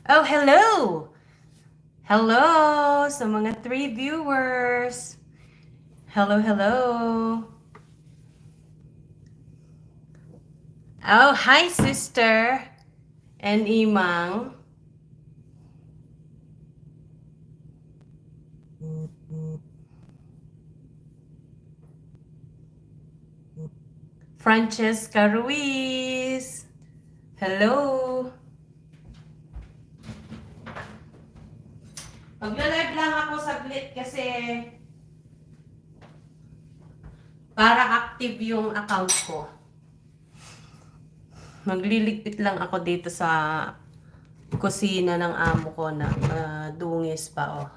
Oh, hello! Hello sa mga 3 viewers. Hello, hello. Oh, hi sister and Imang. Francesca Ruiz. Hello. Magla-live lang ako saglit kasi para active yung account ko. Magliligpit lang ako dito sa kusina ng amo ko na dungis pa oh.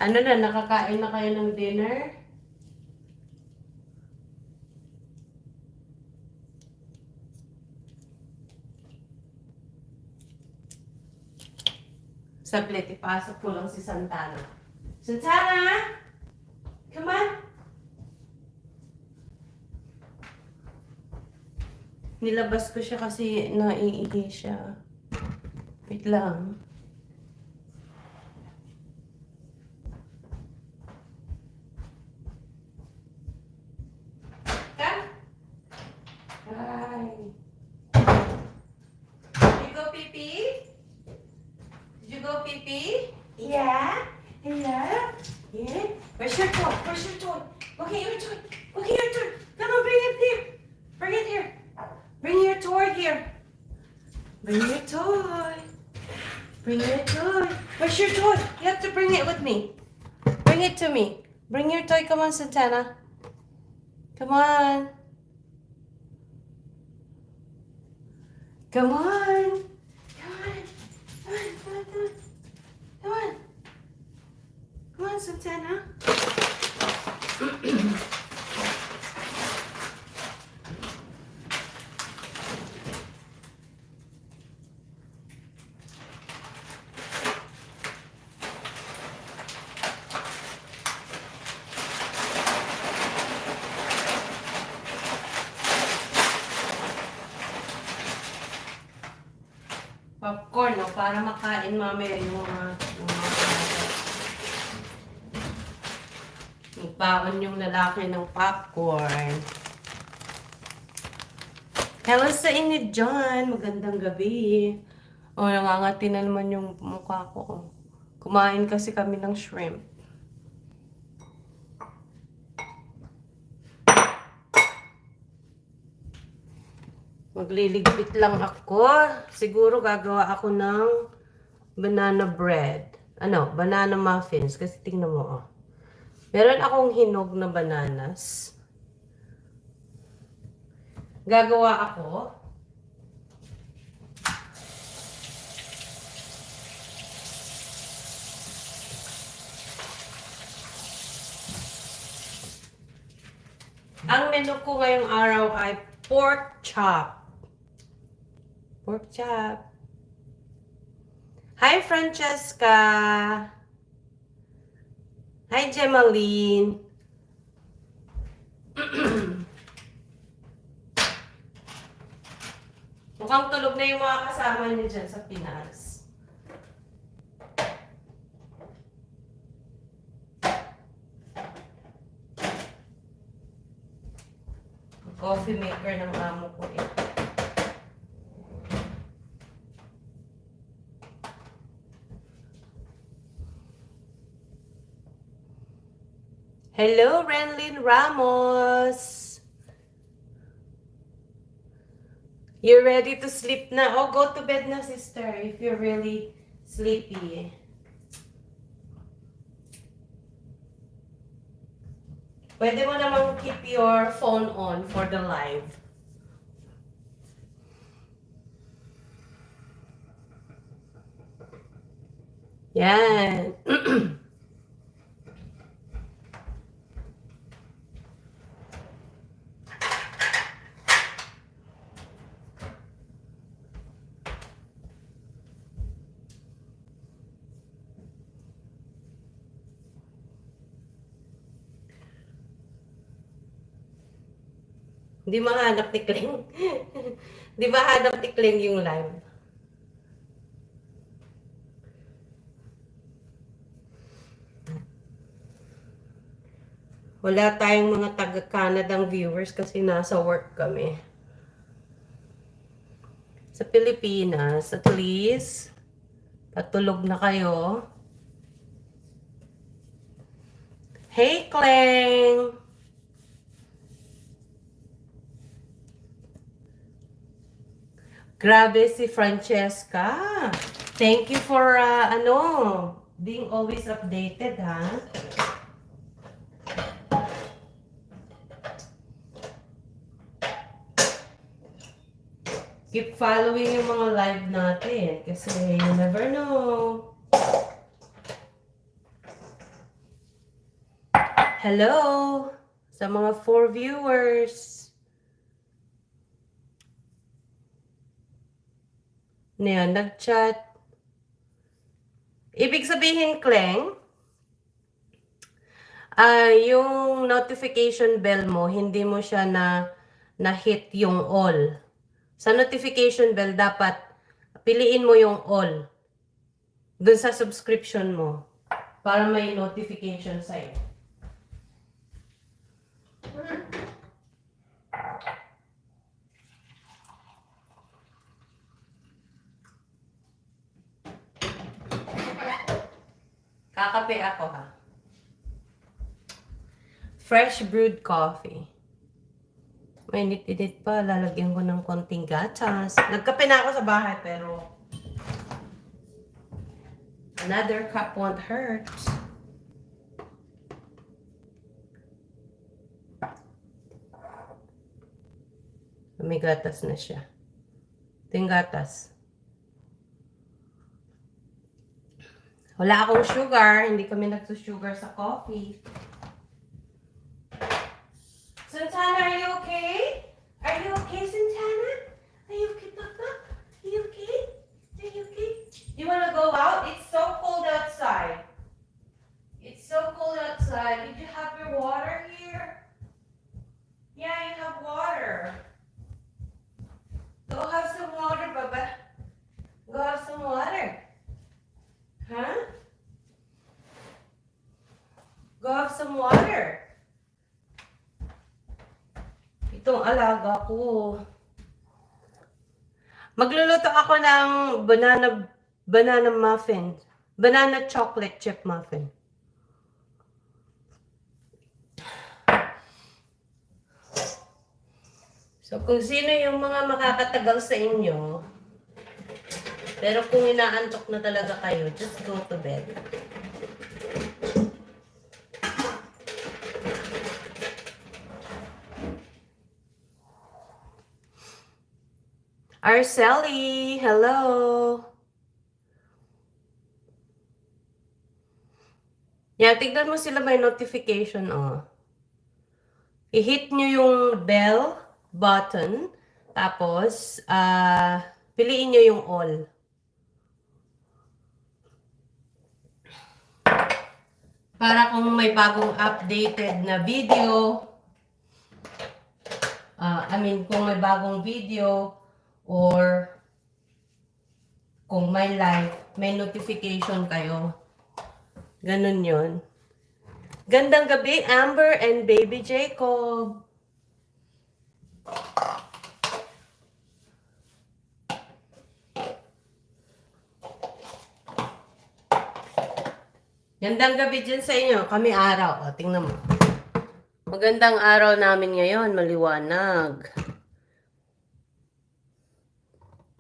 Ano na, nakakain na kayo ng dinner? Saglit, ipasok ko lang si Santana. Santana! Come on! Nilabas ko siya kasi naiihi siya. Wait lang. Come! Hi! Did you go pee-pee? Did you go pee-pee? Yeah? Yeah? Yeah? Where's your toy? Where's your toy? Go get your toy. Go get your toy. Come on, bring it here. Bring it here. Bring your toy here. Bring your toy. Bring your toy. Where's your toy? You have to bring it with me. Bring it to me. Bring your toy. Come on, Santana. Come on. Come on. Come on. Come on. Come on. Come on. Come on. Come on, Santana. Popcorn, no? Para makain mamaya yung mga Nagbaon yung lalaki ng popcorn. Hello sa inyo dyan. Magandang gabi. O, nangangati na naman yung mukha ko. Kumain kasi kami ng shrimp. Magliligpit lang ako. Siguro gagawa ako ng banana bread. Banana muffins. Kasi tingnan mo, oh. Meron akong hinog na bananas. Gagawa ako. Ang menu ko ngayong araw ay pork chop. Pork chop. Hi, Francesca. Hi, Gemaline. Mukhang tulog na yung mga kasama niyo dyan sa Pinas. Coffee maker ng amo ko eh. Hello, Renlyn Ramos. You're ready to sleep na? Oh, go to bed na, sister, if you're really sleepy. Pwede mo namang keep your phone on for the live. Yan. Hindi mahanap ni Kleng. Di ba hanap ni Kleng yung live? Wala tayong mga taga-Canadang viewers kasi nasa work kami. Sa Pilipinas, at least, patulog na kayo. Hey, Kleng! Grabe si Francesca. Thank you for, being always updated, ha? Keep following yung mga live natin kasi you never know. Hello sa mga 4 viewers. Ngayon, nag-chat. Ibig sabihin, Kleng, yung notification bell mo, hindi mo siya na-hit yung all. Sa notification bell, dapat piliin mo yung all dun sa subscription mo para may notification sa'yo. Kakape ako, ha? Fresh brewed coffee. Mainit-init pa. Lalagyan ko ng konting gatas. Nagkape na ako sa bahay, pero another cup won't hurt. May gatas na siya. Ito yung gatas. Wala akong sugar. Hindi kami nagsusugar sa coffee. Santana, are you okay? Are you okay, Santana? Are you okay, Papa? Are you okay? Are you okay? You wanna go out? It's so cold outside. It's so cold outside. Did you have your water here? Yeah, you have water. Go have some water, Baba. Go have some water. Huh? Go have some water. Itong alaga ko. Magluluto ako ng banana muffin. Banana chocolate chip muffin. So kung sino yung mga makakatagal sa inyo, pero kung inaantok na talaga kayo, just go to bed. Arceli, hello. Yeah, tignan mo sila may notification, oh. I-hit nyo yung bell button, tapos, piliin nyo yung all. Para kung may bagong updated na video, kung may bagong video, or kung may live, may notification kayo. Ganun yun. Gandang gabi, Amber and Baby Jacob. Gandang gabi dyan sa inyo. Kami araw. O, tingnan mo. Magandang araw namin ngayon. Maliwanag.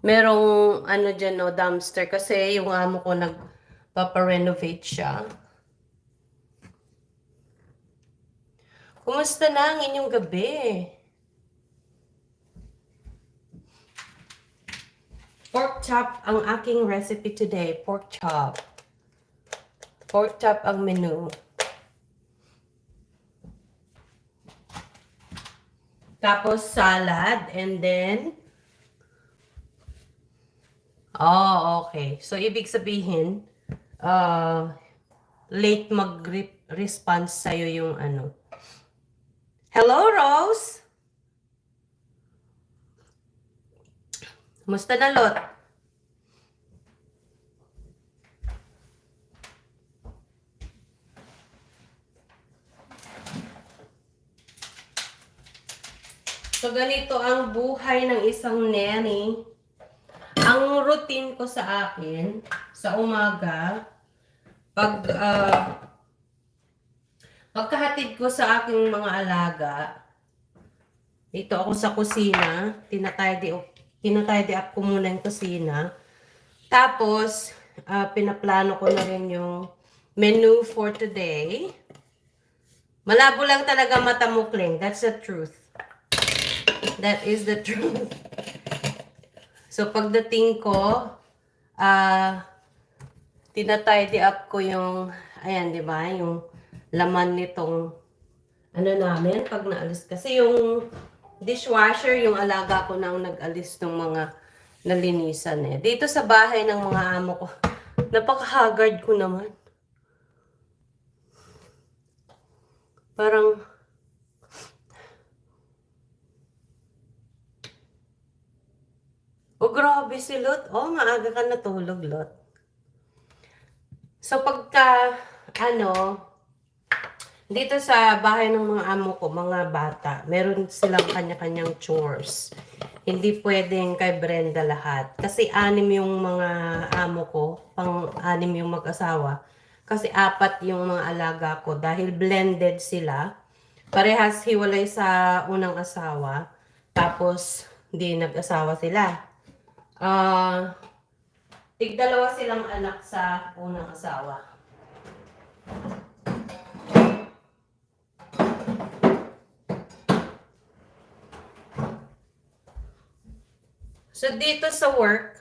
Merong dyan, no, dumpster. Kasi yung amo ko nagpaparenovate siya. Kumusta na ang inyong gabi? Pork chop ang aking recipe today. Pork chop. Pork chop ang menu. Tapos salad and then okay. So ibig sabihin late mag-response sa'yo yung ano. Hello, Rose. Kumusta na, Lot? So, ganito ang buhay ng isang nanny. Ang routine ko sa akin, sa umaga, pagkahatid ko sa aking mga alaga, dito ako sa kusina, tinatidy up ko muna yung kusina. Tapos, pinaplano ko na rin yung menu for today. Malabo lang talaga mata mo, Kling. That's the truth. That is the truth. So, pagdating ko, tinatidy up ko yung, ayan, di ba? Yung laman nitong, ano namin, pag naalis. Kasi yung dishwasher, yung alaga ko nang nag-alis ng mga nalinisan eh. Dito sa bahay ng mga amo ko, napaka-haggard ko naman. Parang, oh, grabe si Lot. Oh, maaga ka natulog, Lot. So, pagka, dito sa bahay ng mga amo ko, mga bata, meron silang kanya-kanyang chores. Hindi pwedeng kay Brenda lahat. Kasi 6 yung mga amo ko, pang-6 yung mag-asawa. Kasi 4 yung mga alaga ko. Dahil blended sila. Parehas hiwalay sa unang asawa. Tapos, hindi nag-asawa sila. Tig-2 silang anak sa unang asawa. So, dito sa work,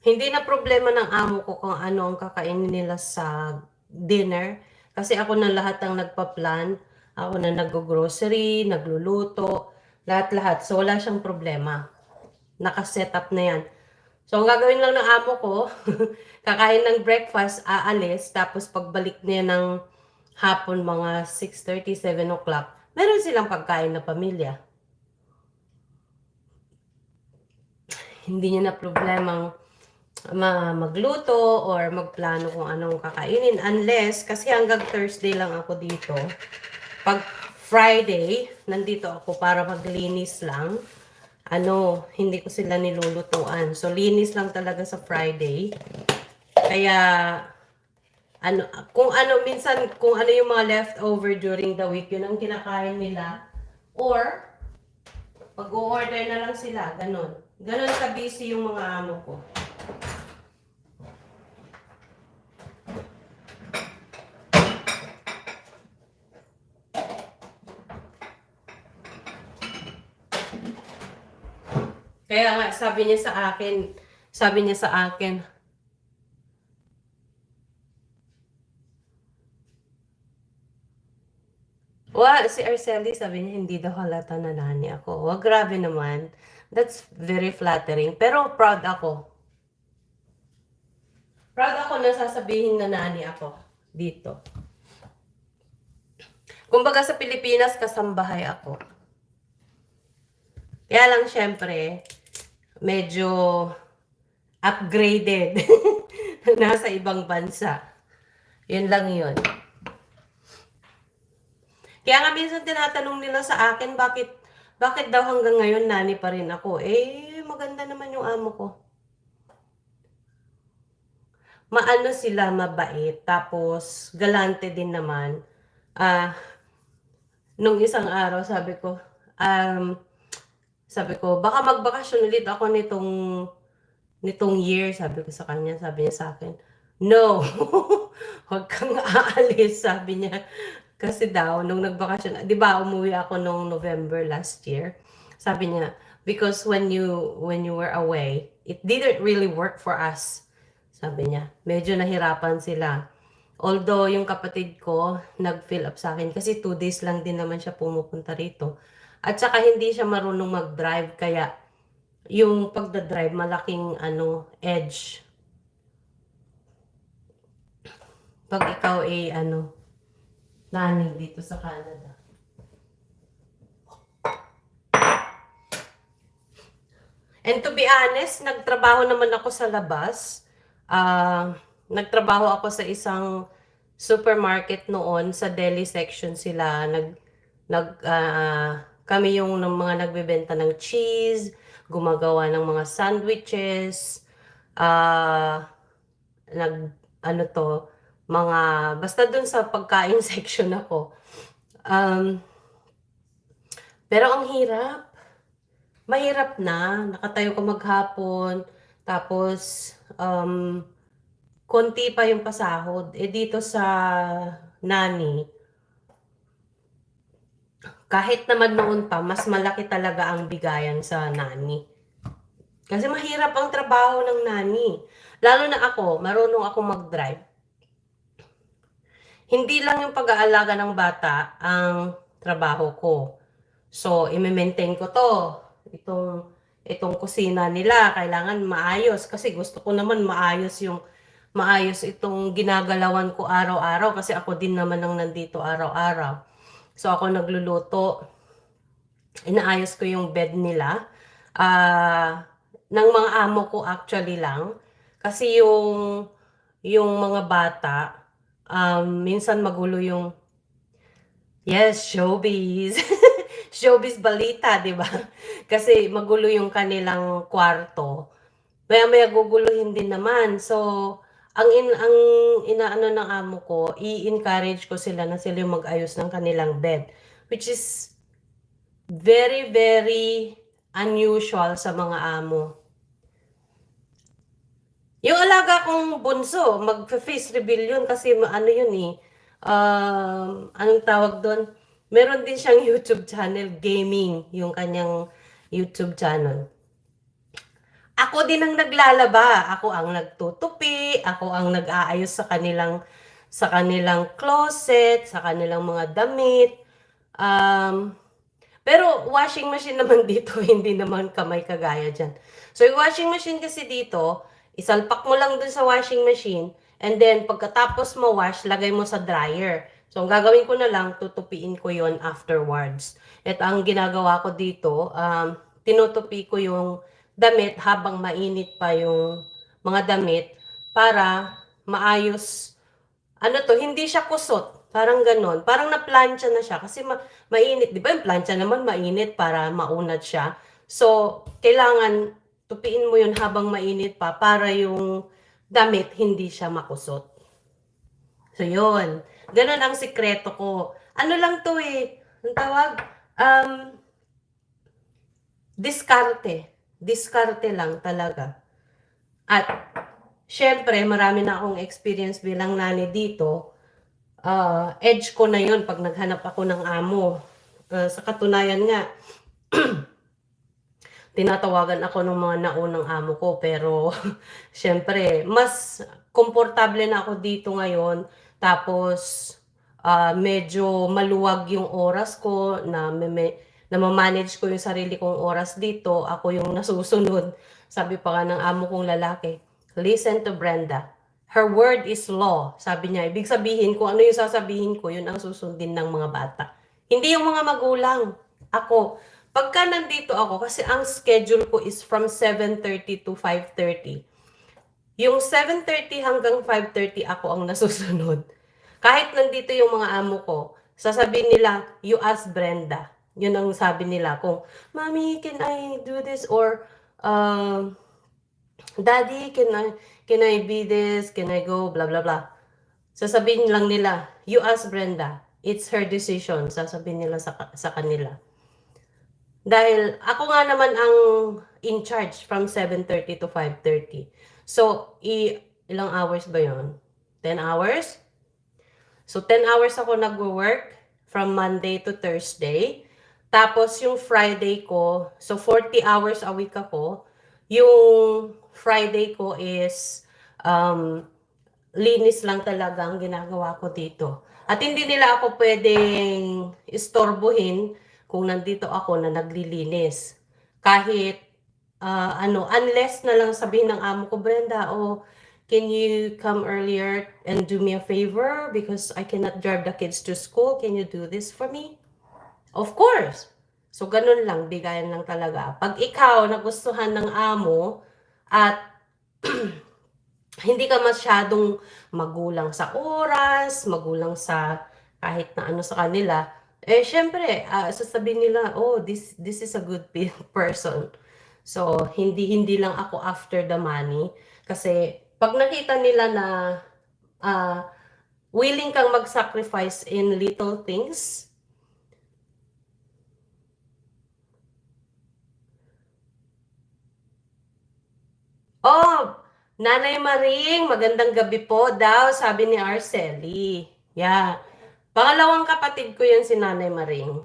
hindi na problema ng amo ko kung ano ang kakainin nila sa dinner. Kasi ako na lahat ang nagpa-plan. Ako na nag-grocery, nagluluto, lahat-lahat. So, wala siyang problema. Nakaset up na yan. So, ang gagawin lang ng amo ko, kakain ng breakfast, aalis, tapos pagbalik niya ng hapon, mga 6:30, 7 o'clock, meron silang pagkain na pamilya. Hindi niya na problemang magluto or magplano kung anong kakainin. Unless, kasi hanggang Thursday lang ako dito. Pag Friday, nandito ako para maglinis lang. Hindi ko sila nilulutuan. So, linis lang talaga sa Friday. Kaya, minsan, kung ano yung mga leftover during the week, yun ang kinakain nila. Or, pag-o-order na lang sila, ganun. Ganun ka-busy yung mga amo ko. Kaya nga, sabi niya sa akin, si Arceli, sabi niya, hindi daw halata na nani ako. Wag, grabe naman. That's very flattering. Pero proud ako. Proud ako na sasabihin na nani ako dito. Kumbaga sa Pilipinas, kasambahay ako. Kaya lang, syempre, medyo upgraded. Nasa ibang bansa. Yun lang yun. Kaya nga minsan tinatanong nila sa akin, bakit daw hanggang ngayon nani pa rin ako? Maganda naman yung amo ko. Maano sila, mabait. Tapos, galante din naman. Nung isang araw, sabi ko, baka magbakasyon ulit ako nitong year, sabi ko sa kanya, sabi niya sa akin, no, huwag kang aalis, sabi niya. Kasi daw, nung nagbakasyon, di ba, umuwi ako nung November last year. Sabi niya, because when you were away, it didn't really work for us. Sabi niya, medyo nahirapan sila. Although, yung kapatid ko, nag-fill up sa akin. Kasi 2 days lang din naman siya pumupunta rito. At saka, hindi siya marunong mag-drive. Kaya, yung pagdadrive, malaking edge. Pag ikaw nani dito sa Canada. And to be honest, nagtrabaho naman ako sa labas. Nagtrabaho ako sa isang supermarket noon, sa deli section sila. Kami yung ng mga nagbebenta ng cheese, gumagawa ng mga sandwiches, ah, ano to, mga, basta dun sa pagkain section ako. Um, pero ang hirap. Mahirap na, nakatayo ka maghapon, tapos konti pa yung pasahod. Eh dito sa Nani, kahit naman noon pa, mas malaki talaga ang bigayan sa Nani. Kasi mahirap ang trabaho ng Nani. Lalo na ako, marunong ako mag-drive. Hindi lang yung pag-aalaga ng bata ang trabaho ko. So, i-maintain ko to. Itong kusina nila, kailangan maayos. Kasi gusto ko naman maayos itong ginagalawan ko araw-araw. Kasi ako din naman ang nandito araw-araw. So, ako nagluluto. Inaayos ko yung bed nila. Ng mga amo ko actually lang. Kasi yung mga bata, minsan magulo yung, yes, showbiz. Showbiz balita, 'di ba? Kasi magulo yung kanilang kwarto. Maya-maya guguluhin din naman. So, ang inaano ng amo ko, i-encourage ko sila na sila yung mag-ayos ng kanilang bed, which is very, very unusual sa mga amo. Yung alaga kong bunso, mag-face reveal yun kasi ano yun eh, anong tawag doon? Meron din siyang YouTube channel, gaming, yung kanyang YouTube channel. Ako din ang naglalaba, ako ang nagtutupi, ako ang nag-aayos sa kanilang closet, sa kanilang mga damit. Pero washing machine naman dito, hindi naman kamay kagaya dyan. So yung washing machine kasi dito, isalpak mo lang dun sa washing machine, and then pagkatapos mo wash, lagay mo sa dryer. So ang gagawin ko na lang, tutupiin ko yon afterwards. At ang ginagawa ko dito, tinutupi ko yung damit habang mainit pa yung mga damit para maayos. Ano to, hindi siya kusot. Parang ganon. Parang na-plancha na siya kasi mainit. Di ba yung plancha naman mainit para maunat siya. So, kailangan tupiin mo yun habang mainit pa para yung damit hindi siya makusot. So, yun. Ganon ang sikreto ko. Ano lang to eh. Ang tawag? Diskarte. Diskarte lang talaga. At, syempre, marami na akong experience bilang nani dito. Edge ko na yun pag naghanap ako ng amo. Sa katunayan nga, tinatawagan ako ng mga naunang amo ko, pero syempre, mas komportable na ako dito ngayon. Tapos, medyo maluwag yung oras ko na ma-manage ko yung sarili kong oras dito. Ako yung nasusunod. Sabi pa nga ng amo kong lalaki, listen to Brenda. Her word is law. Sabi niya, ibig sabihin, kung ano yung sasabihin ko, yun ang susundin ng mga bata. Hindi yung mga magulang. Ako, pagka nandito ako, kasi ang schedule ko is from 7:30 to 5:30. Yung 7:30 hanggang 5:30 ako ang nasusunod. Kahit nandito yung mga amo ko, sasabihin nila, you ask Brenda. Yun ang sabi nila. Kung, Mommy, can I do this? Or, Daddy, can I be this? Can I go? Blah, blah, blah. Sasabihin lang nila, you ask Brenda. It's her decision. Sasabihin nila sa kanila. Dahil ako nga naman ang in charge from 7:30 to 5:30. So, ilang hours ba yon? 10 hours? So, 10 hours ako nag-work from Monday to Thursday. Tapos, yung Friday ko, so 40 hours a week ako. Yung Friday ko is linis lang talaga ang ginagawa ko dito. At hindi nila ako pwedeng istorbohin kung nandito ako na naglilinis. Kahit unless na lang sabihin ng amo ko, Brenda, can you come earlier and do me a favor because I cannot drive the kids to school? Can you do this for me? Of course. So, ganun lang, bigayan lang talaga. Pag ikaw nagustuhan ng amo at hindi ka masyadong magulang sa oras, magulang sa kahit na ano sa kanila, eh syempre, sasabihin nila, oh, this is a good person. So, hindi lang ako after the money. Kasi, pag nakita nila na ah, willing kang mag-sacrifice in little things, oh, Nanay Maring, magandang gabi po daw, sabi ni Arceli. Yeah. Pangalawang kapatid ko yan si Nanay Maring.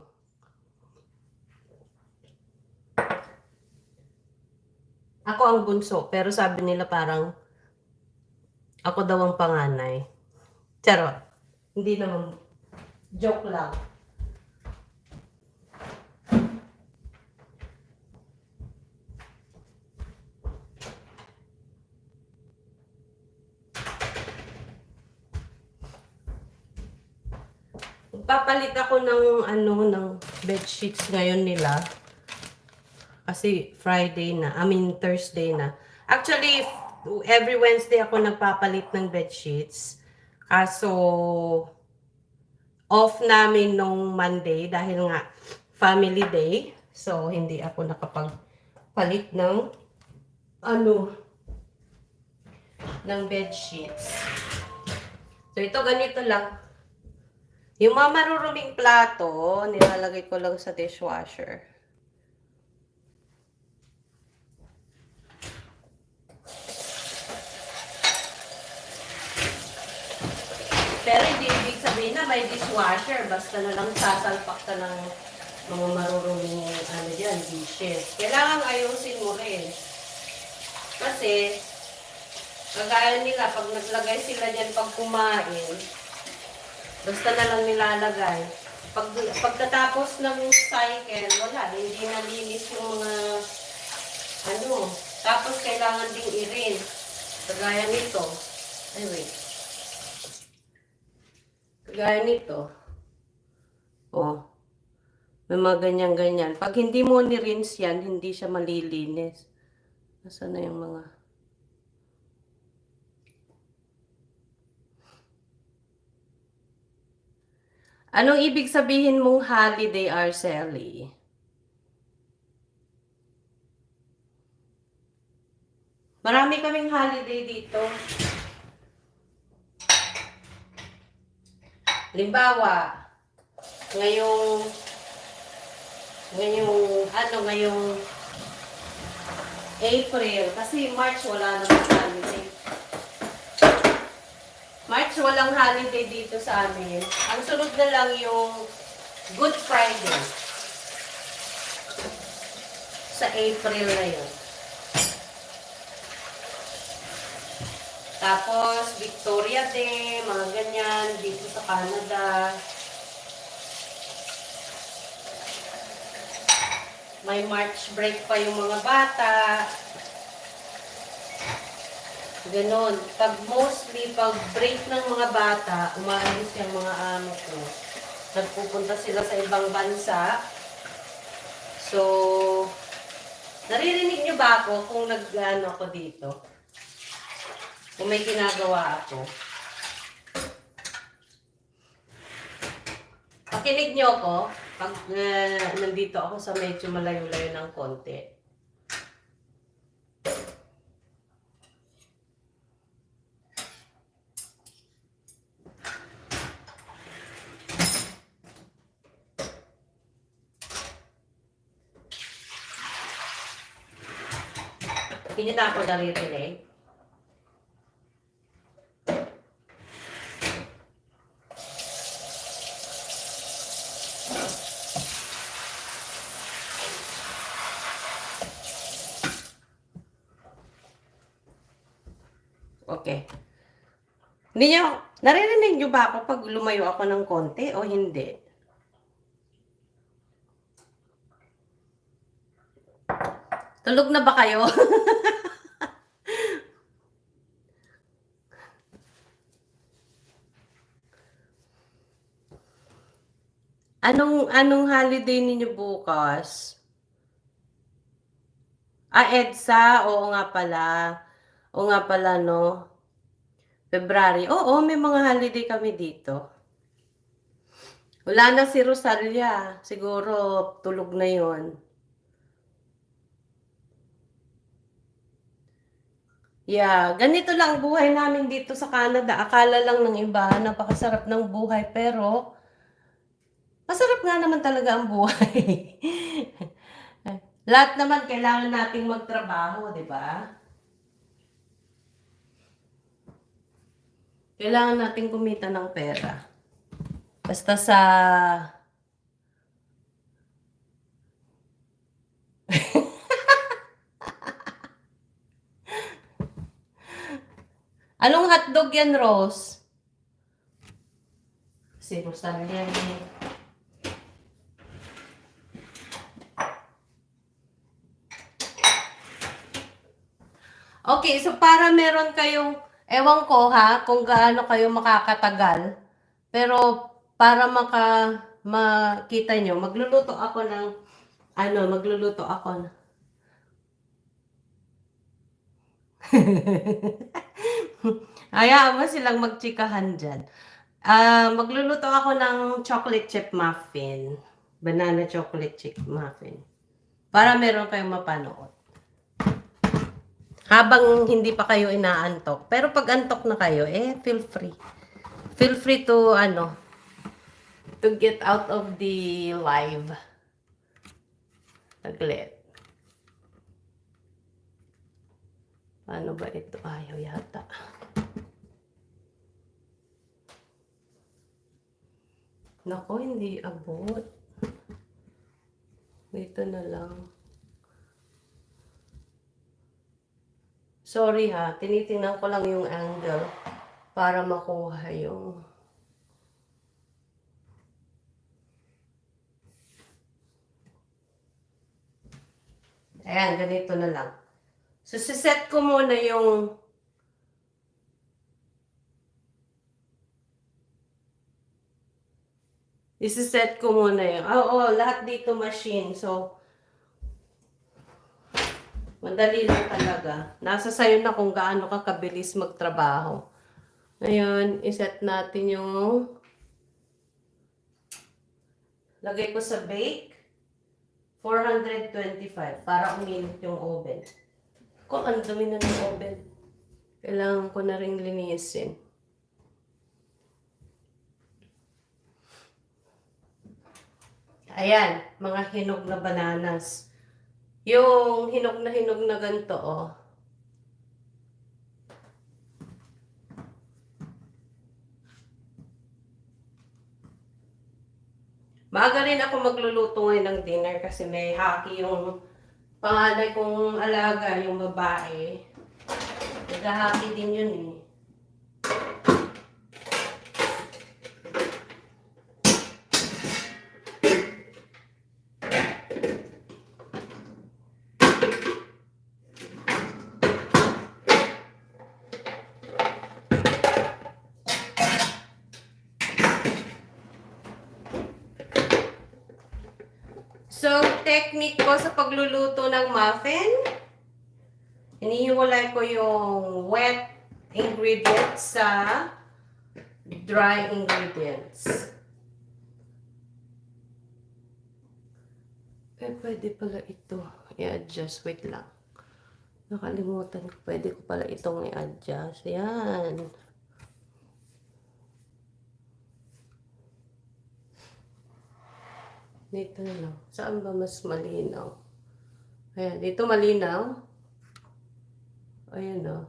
Ako ang bunso, pero sabi nila parang ako daw ang panganay. Charot. Hindi naman. Joke lang. Papalit ako ng ng bed sheets ngayon nila. Kasi Friday na, Thursday na. Actually, every Wednesday ako nagpapalit ng bed sheets. Kaso, off namin nung Monday dahil nga family day. So, hindi ako nakapagpalit ng ng bed sheets. So, ito ganito lang. Yung mga maruruming plato, nilalagay ko lang sa dishwasher. Pero hindi ibig sabihin na may dishwasher. Basta na lang sasalpak ka ng mga maruruming dishes. Kailangan ayusin mo rin. Kasi, kagaya nila, pag naglagay sila dyan pag kumain, basta na lang nilalagay. Pagkatapos ng cycle, wala, hindi nalinis yung mga tapos kailangan ding i-rin. Kagaya nito. Ay, wait. Kagaya nito. Oh. May mga ganyan-ganyan. Pag hindi mo ni-rinse yan, hindi siya malilinis. Nasaan na yung mga... Anong ibig sabihin mong holiday, Arceli? Marami kaming holiday dito. Halimbawa, ngayong April, kasi March wala naman holiday. March walang holiday dito sa amin. Ang sunod na lang yung Good Friday. Sa April na yun. Tapos, Victoria Day, mga ganyan, dito sa Canada. May March break pa yung mga bata. Ganon. Pag break ng mga bata, umaalis yung mga amo ko. Nagpupunta sila sa ibang bansa. So, naririnig nyo ba ako kung ako dito? Kung may ginagawa ako. Pakinig nyo ako pag nandito ako sa medyo malayo-layo ng konti. Hindi na ako naririnig. Okay. Naririnig nyo ba ako pag lumayo ako ng konti o hindi? Tulog na ba kayo? Anong holiday ninyo bukas? EDSA, oo nga pala. Oo nga pala, no? February. Oo, may mga holiday kami dito. Wala na si Rosalia. Siguro, tulog na yon. Yeah, ganito lang ang buhay namin dito sa Canada. Akala lang ng iba, napakasarap ng buhay. Pero, masarap nga naman talaga ang buhay. Lahat naman kailangan nating magtrabaho, di ba? Kailangan nating kumita ng pera. Basta sa... Anong hotdog yan, Rose? Si Rosalia eh. Okay, so para meron kayong, ewan ko ha, kung gaano kayo makakatagal. Pero para makita nyo, magluluto ako ng, magluluto ako ng, hayaan mo silang magchikahan dyan. Magluluto ako ng chocolate chip muffin. Banana chocolate chip muffin. Para meron kayong mapanood. Habang hindi pa kayo inaantok. Pero pag antok na kayo, feel free. Feel free to, to get out of the live. Taglit. Paano ba ito? Ayaw yata. Nako, hindi abot. Dito na lang. Sorry ha, tinitingnan ko lang yung angle para makuha yung... Ayan, ganito na lang. So, siset ko muna yung... Isiset ko muna yung... Oo, lahat dito machine. So, madali lang talaga. Nasa sayo na kung gaano ka kabilis magtrabaho. Ngayon, iset natin yung... Lagay ko sa bake. 425 para uminit yung oven. Kung ang dumi na ng oven. Kailangan ko na rin linisin. Ayan, mga hinog na bananas. Yung hinog na ganito, oh. Maaga rin ako magluluto ngayon ng dinner kasi may haki yung panganay kong alaga, yung babae. Nag-haki din yun eh. So, technique ko sa pagluluto ng muffin, hinihiwalay ko yung wet ingredients sa dry ingredients. Pwede pala ito i-adjust. Wait lang. Nakalimutan ko. Pwede ko pala itong i-adjust. Yan. Dito na lang. Saan ba mas malinaw? Ayan, dito malinaw. Ayan o.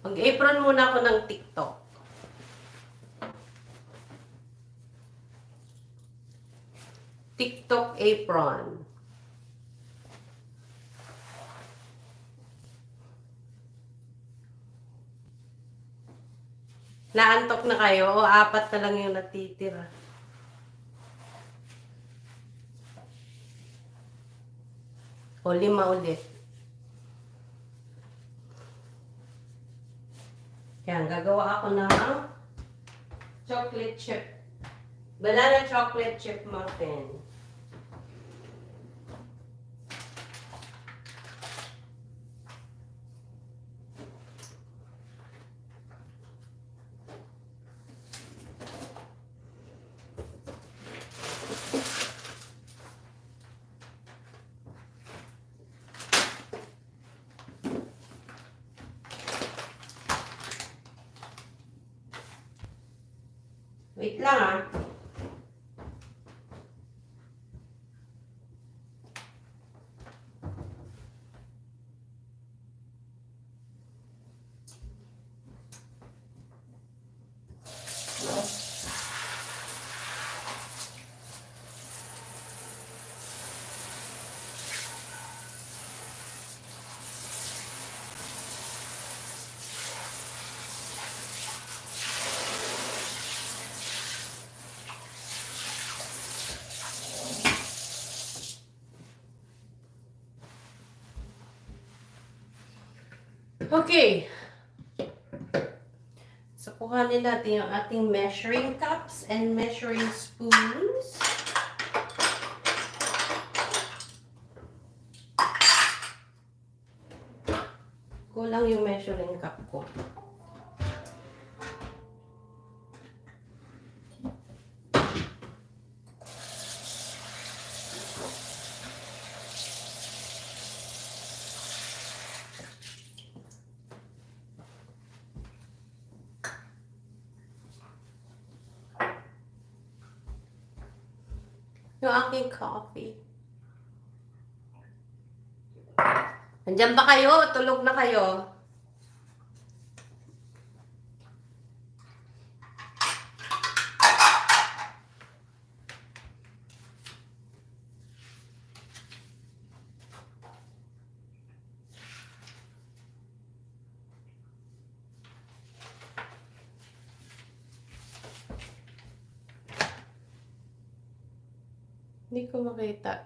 Mag-apron muna ako ng TikTok. TikTok apron. Naantok na kayo o 4 na lang yung natitira? O 5 ulit. Yan, gagawa ako ng chocolate chip. Banana chocolate chip muffin. Wait lang ah. Okay. So, kuhanin natin yung ating measuring cups and measuring spoons. Kulang yung measuring cup ko. Yung aking coffee. Nandiyan ba kayo? Tulog na kayo? Hindi ko makita.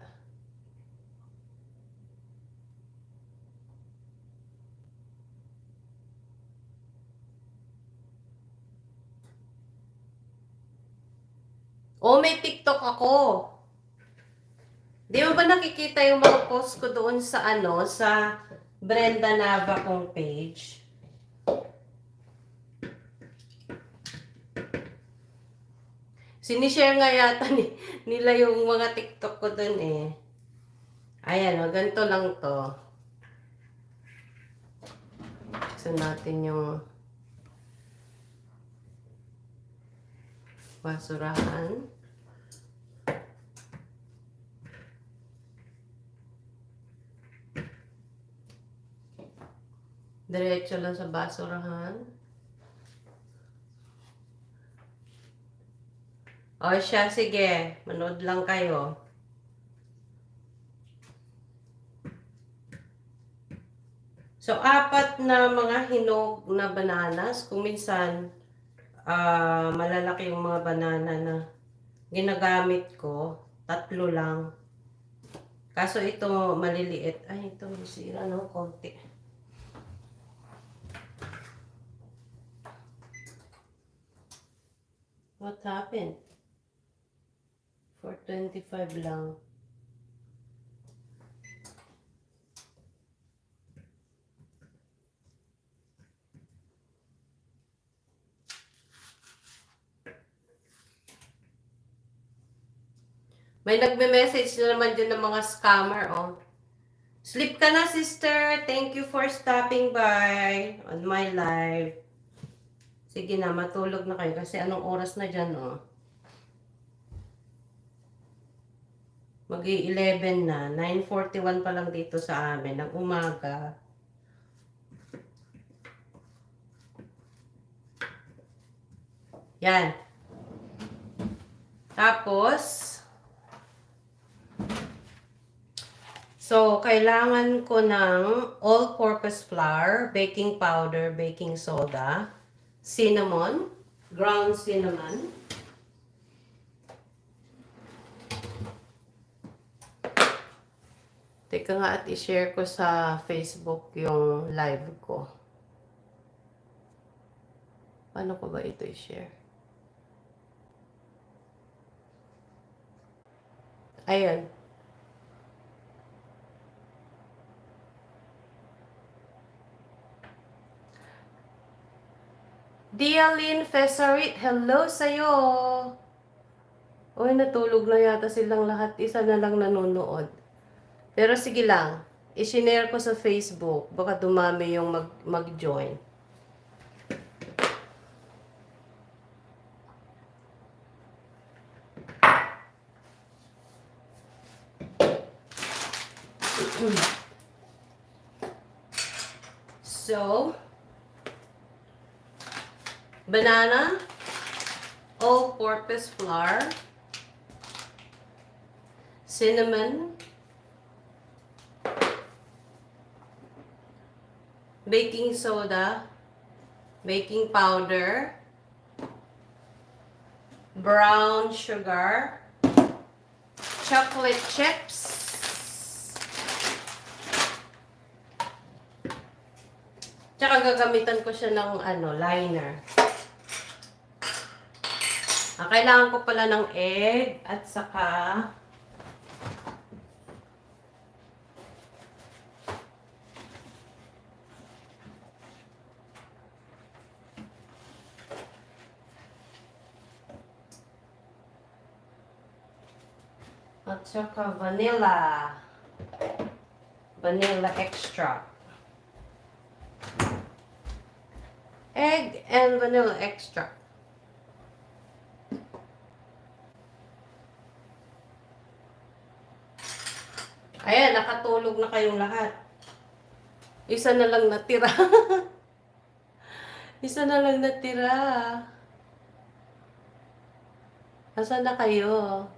Oh, may TikTok ako. Di mo ba nakikita yung mga post ko doon sa sa Brenda Nava kong page? Sinishare nga yata nila yung mga TikTok ko doon eh. Ayan o, ganito lang to. Buksan natin yung basurahan. Diretso lang sa basurahan. O siya, sige. Manood lang kayo. So, 4 na mga hinog na bananas. Kung minsan, malalaki yung mga banana na ginagamit ko. 3 lang. Kaso ito maliliit. Ay, ito masira ng konti. What happened? 425 lang. May nagme-message na naman dyan ng mga scammer, oh. Sleep ka na, sister. Thank you for stopping by on my live. Sige na, matulog na kayo kasi anong oras na dyan, oh. Mag-11 na. 9:41 pa lang dito sa amin ng umaga. Yan. Tapos, so, kailangan ko ng all-purpose flour, baking powder, baking soda, cinnamon, ground cinnamon. Teka nga at i-share ko sa Facebook yung live ko. Paano ko ba ito i-share? Ayun. Dialyn Fesarit, hello sa'yo. Uy, natulog na yata silang lahat. Isa na lang nanonood. Pero sige lang. I-share ko sa Facebook. Baka dumami yung mag-join. So, banana, all-purpose flour, cinnamon, baking soda, baking powder, brown sugar, chocolate chips, tsaka gagamitan ko siya ng liner. Kailangan ko pala ng egg at saka vanilla. Vanilla extract. Egg and vanilla extract. Ayan, nakatulog na kayong lahat. Isa na lang natira. Isa na lang natira. Asan na kayo?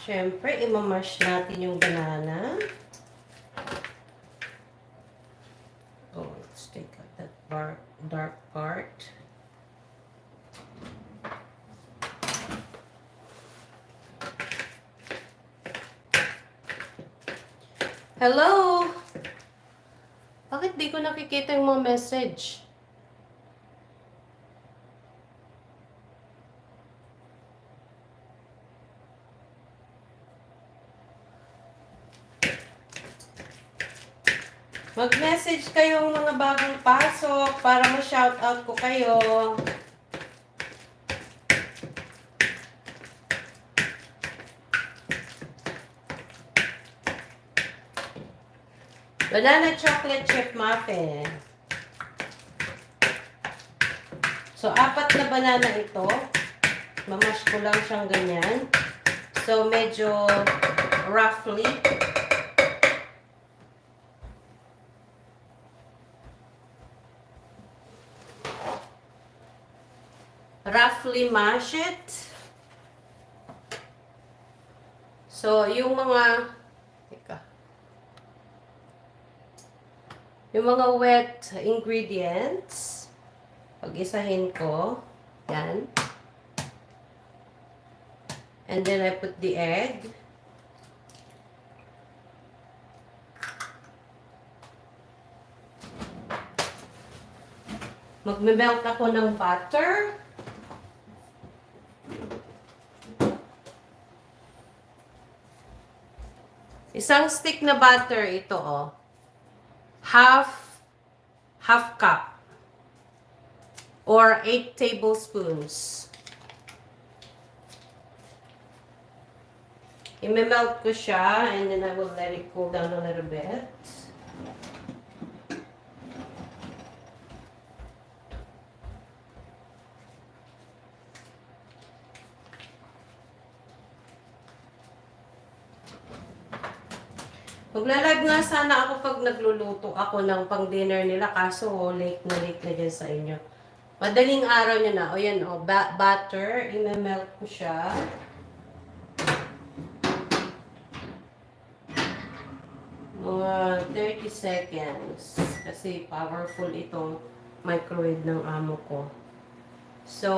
Siyempre, imamash natin yung banana. Oh, let's take out that dark part. Hello? Bakit di ko nakikita yung mga message? Mag-message kayong mga bagong pasok para ma-shoutout ko kayo. Banana chocolate chip muffin. So, 4 na banana ito. Mamash ko lang siyang ganyan. So, medyo roughly. Roughly mash it. So, yung mga wet ingredients, pag-isahin ko. Yan. And then I put the egg. Magme-melt ako ng butter. Isang stick na butter ito, oh. Half cup. Or 8 tablespoons. I-melt ko siya and then I will let it cool down a little bit. Magla-live nga sana ako pag nagluluto ako ng pang-dinner nila, kaso late na dyan sa inyo. Madaling araw nyo na. O yan o, butter, i-melt ko siya. Mga 30 seconds. Kasi powerful itong microwave ng amo ko. So,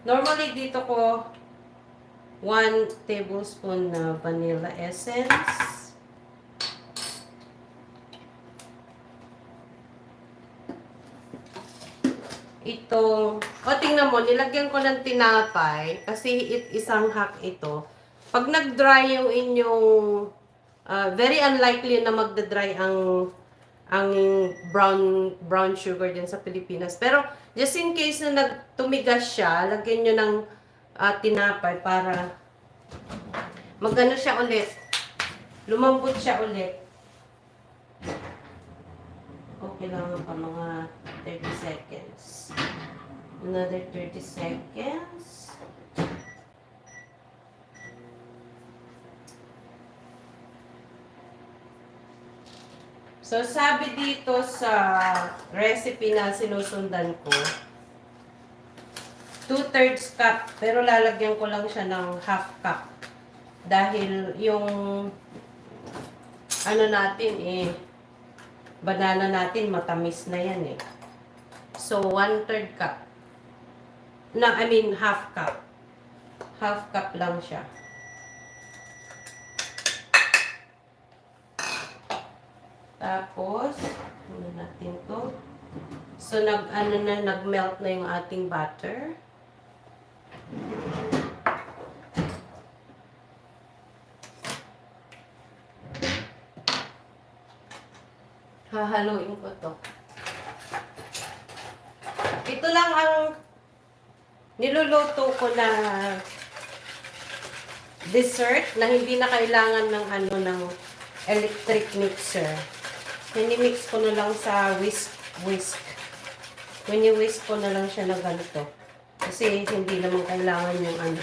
normally dito ko 1 tablespoon na vanilla essence. Itong, tingnan mo, nilagyan ko ng tinapay kasi isang hack ito. Pag nag-dry yung inyong, very unlikely na magda-dry ang brown sugar din sa Pilipinas. Pero just in case na nagtumigas siya, lagyan nyo ng tinapay para magano siya ulit. Lumambot siya ulit. Okay lang pa mga 30 seconds. Another 30 seconds. So, sabi dito sa recipe na sinusundan ko, 2/3 cup, pero lalagyan ko lang siya ng half cup. Dahil yung ano natin banana natin matamis na yan So, 1/3 cup. Half cup. Half cup lang siya. Tapos, ano natin to? So, nag-melt na yung ating butter. Hahaluin ko to. Ito lang ang niluluto ko na dessert na hindi na kailangan ng electric mixer. Mix ko na lang sa whisk. Whisk ko na lang siya na ganito. Kasi hindi naman kailangan yung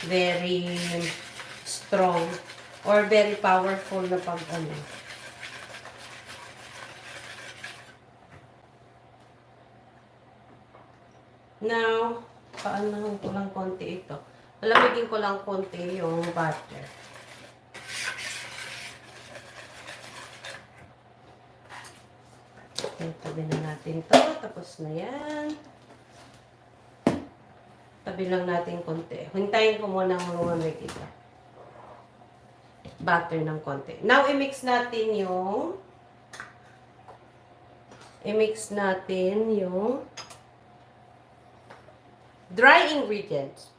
very strong or very powerful na Now, paano ko lang konti ito. Malamigin ko lang konti yung butter. Tabi na natin to. Tapos na yan. Tabi lang natin konti. Hintayin ko muna lumamig ito. Butter ng konti. Now, i-mix natin yung dry ingredients.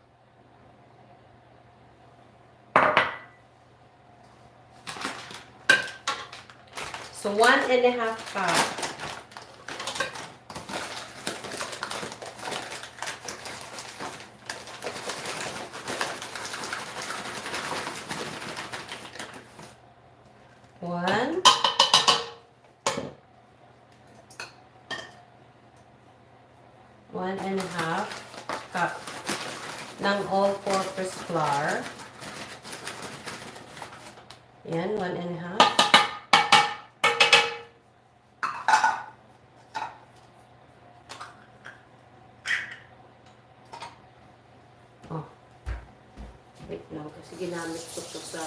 So, 1.5 cup. One. 1.5 cup ng all-purpose flour. Yan, 1.5. Wait lang, kasi ginamit ko ito sa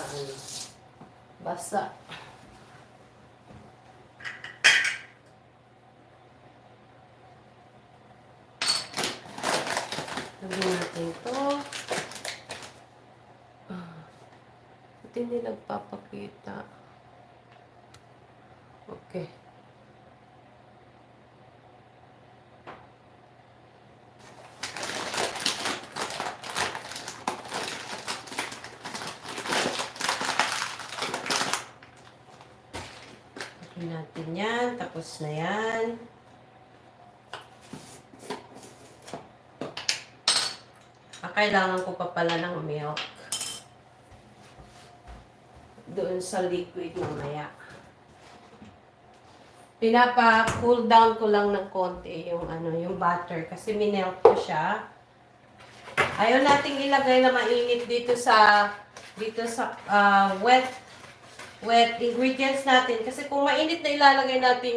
basa. Lagyan natin ito. Hindi nagpapakita. Okay. Lagyan natin yan. Tapos na yan. Kailangan ko pa pala ng milk doon sa liquid mamaya. Pinapa-cool down ko lang ng konti yung yung butter kasi minelt ko siya. Ayaw nating ilagay na mainit dito sa wet ingredients natin kasi kung mainit na ilalagay natin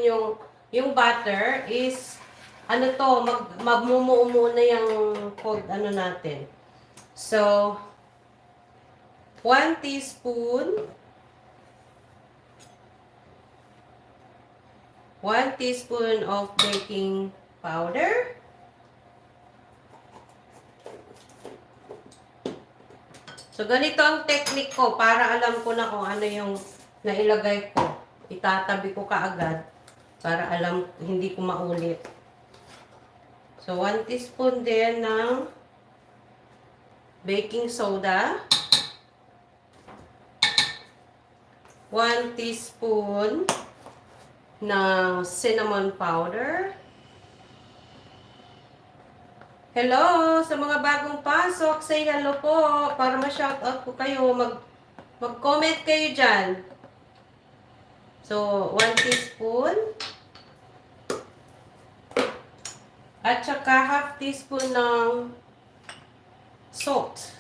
yung butter is ano to, magmumuo muna yung cold ano natin. So, 1 teaspoon, 1 teaspoon of baking powder. So, ganito ang technique ko para alam ko na kung ano yung nailagay ko. Itatabi ko kaagad para alam, hindi ko maulit. So, 1 teaspoon din ng baking soda. 1 teaspoon ng cinnamon powder. Hello! Sa mga bagong pasok, say hello po para ma-shoutout ko kayo. Mag-comment kayo dyan. So, 1 teaspoon. At saka half teaspoon ng salt.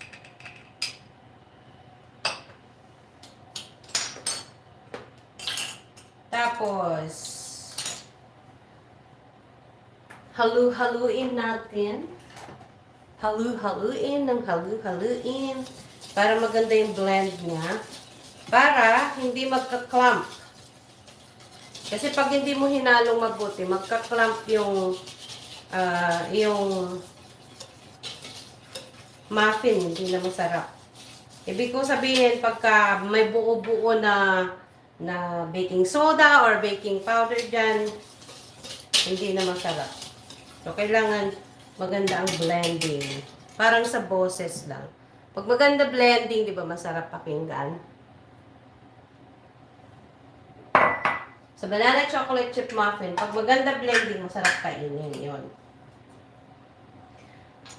Tapos, halu-haluin natin. Halu-haluin ng halu-haluin. Para maganda yung blend niya. Para hindi magka-clump. Kasi pag hindi mo hinalong mabuti, magka-clump yung muffin. Hindi na masarap. Ibig ko sabihin, pagka may buo-buo na baking soda or baking powder dyan, hindi na masarap. So, kailangan maganda ang blending. Parang sa boses lang. Pag maganda blending, di ba masarap pakinggan? Sa banana chocolate chip muffin, pag maganda blending, masarap kainin. Yun.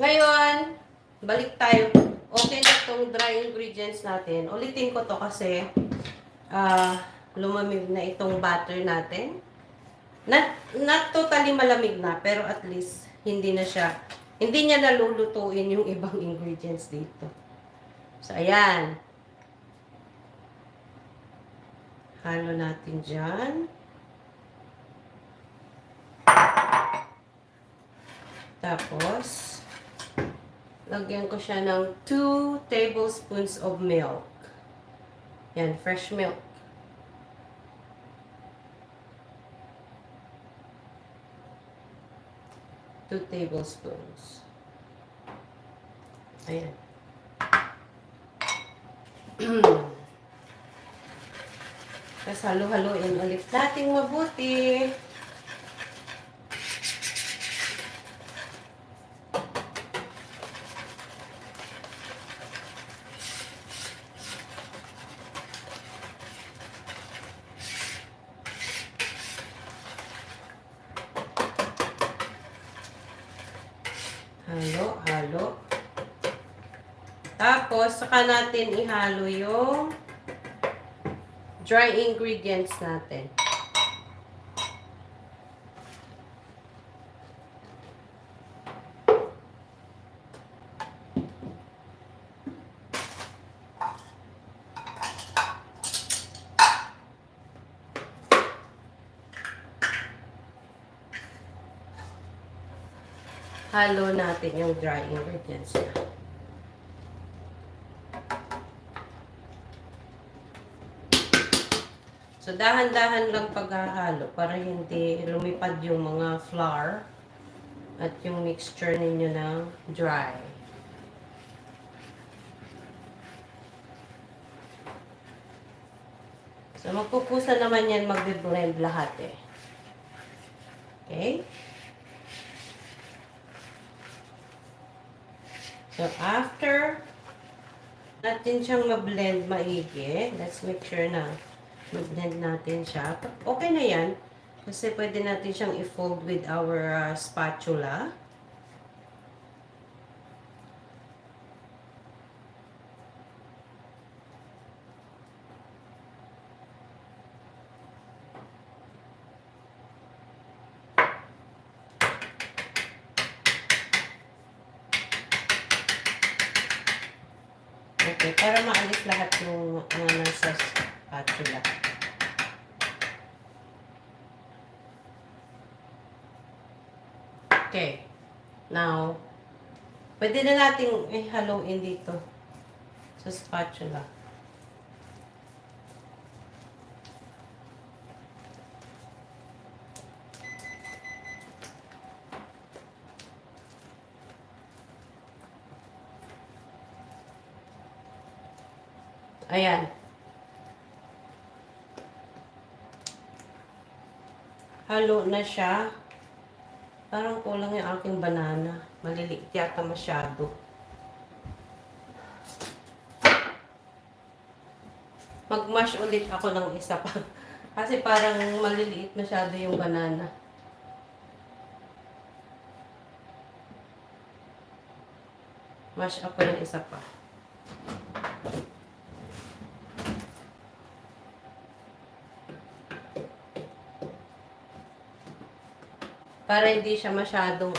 Ngayon, balik tayo. Okay na itong dry ingredients natin. Ulitin ko to kasi lumamig na itong butter natin. Not totally malamig na, pero at least hindi niya nalulutuin yung ibang ingredients dito. So, ayan. Halo natin dyan. Tapos, lagyan ko siya ng 2 tablespoons of milk. Yan, fresh milk. Two tablespoons. Ayan. Tapos halo-haloin ulit natin mabuti. Halo. Tapos, saka natin ihalo yung dry ingredients natin. Halo natin yung dry ingredients na. So, dahan-dahan lang paghahalo para hindi lumipad yung mga flour at yung mixture ninyo ng dry. So, magpupusa naman yan, magbe-blend lahat eh. Okay? So, after natin siyang ma-blend maigi, let's make sure na ma-blend natin siya. Okay na yan. Kasi pwede natin siyang i-fold with our spatula. Okay, para maalis lahat yung nasa spatula. Okay. Now, pwede na nating haluin dito sa spatula. Ayan. Halo na siya. Parang kulang yung aking banana. Maliliit yata masyado. Mag-mash ulit ako ng isa pa. Kasi parang maliliit masyado yung banana. Mash ako ng isa pa. Para hindi siya masyadong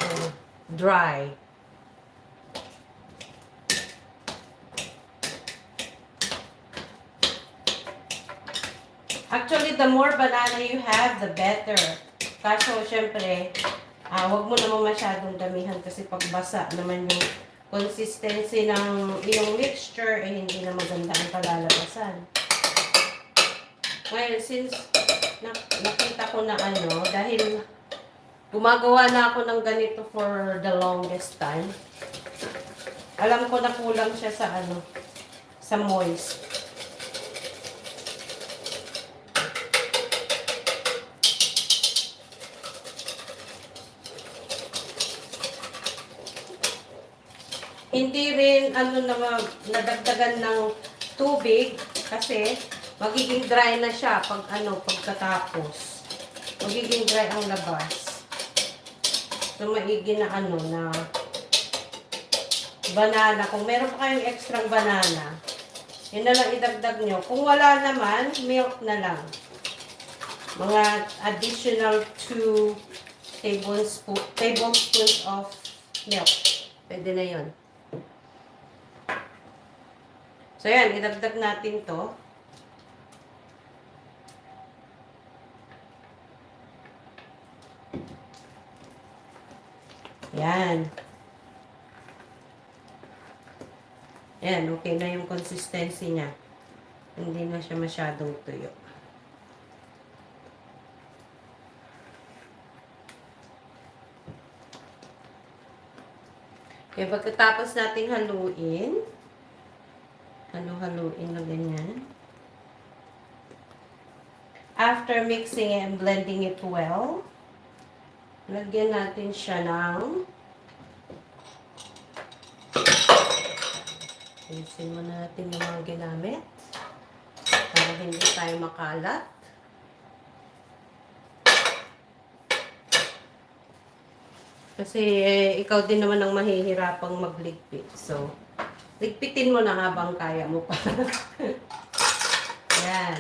dry. Actually, the more banana you have, the better. Kaso, syempre, wag mo naman masyadong damihan kasi pagbasa naman yung consistency ng iyong mixture, hindi na maganda ang kalalabasan. Ngayon, since nakita ko na dahil gumagawa na ako ng ganito for the longest time. Alam ko na kulang siya sa sa moist. Hindi rin nadagdagan ng tubig kasi magiging dry na siya pagkatapos. Magiging dry ang labas. So, maigi na na banana. Kung meron pa kayong extra banana, yun na lang idagdag nyo. Kung wala naman, milk na lang. Mga additional 2 tablespoons of milk. Pwede na yun. So, yan. Idagdag natin to. Yan. Yan, okay na yung consistency niya. Hindi na siya masyadong tuyo. Okay, pagkatapos nating haluin, haluin na ganyan. After mixing and blending it well, lagyan natin siya ng ayusin mo natin yung mga ginamit para hindi tayo makalat. Kasi ikaw din naman ang mahihirapang magligpit. So, ligpitin mo na habang kaya mo pa. Ayan.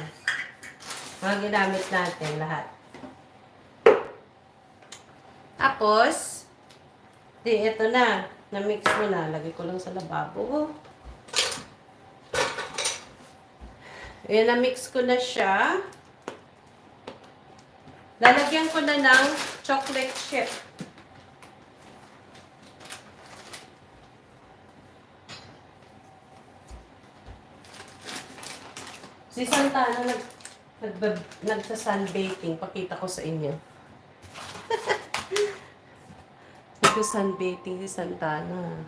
Mga ginamit natin lahat. Tapos, ito na. Na-mix mo na. Lagay ko lang sa lababo. Ayan, na-mix ko na siya. Lalagyan ko na ng chocolate chip. Si Santana nagsa-sunbaking. Pakita ko sa inyo. Nagsa-sunbaking si Santana.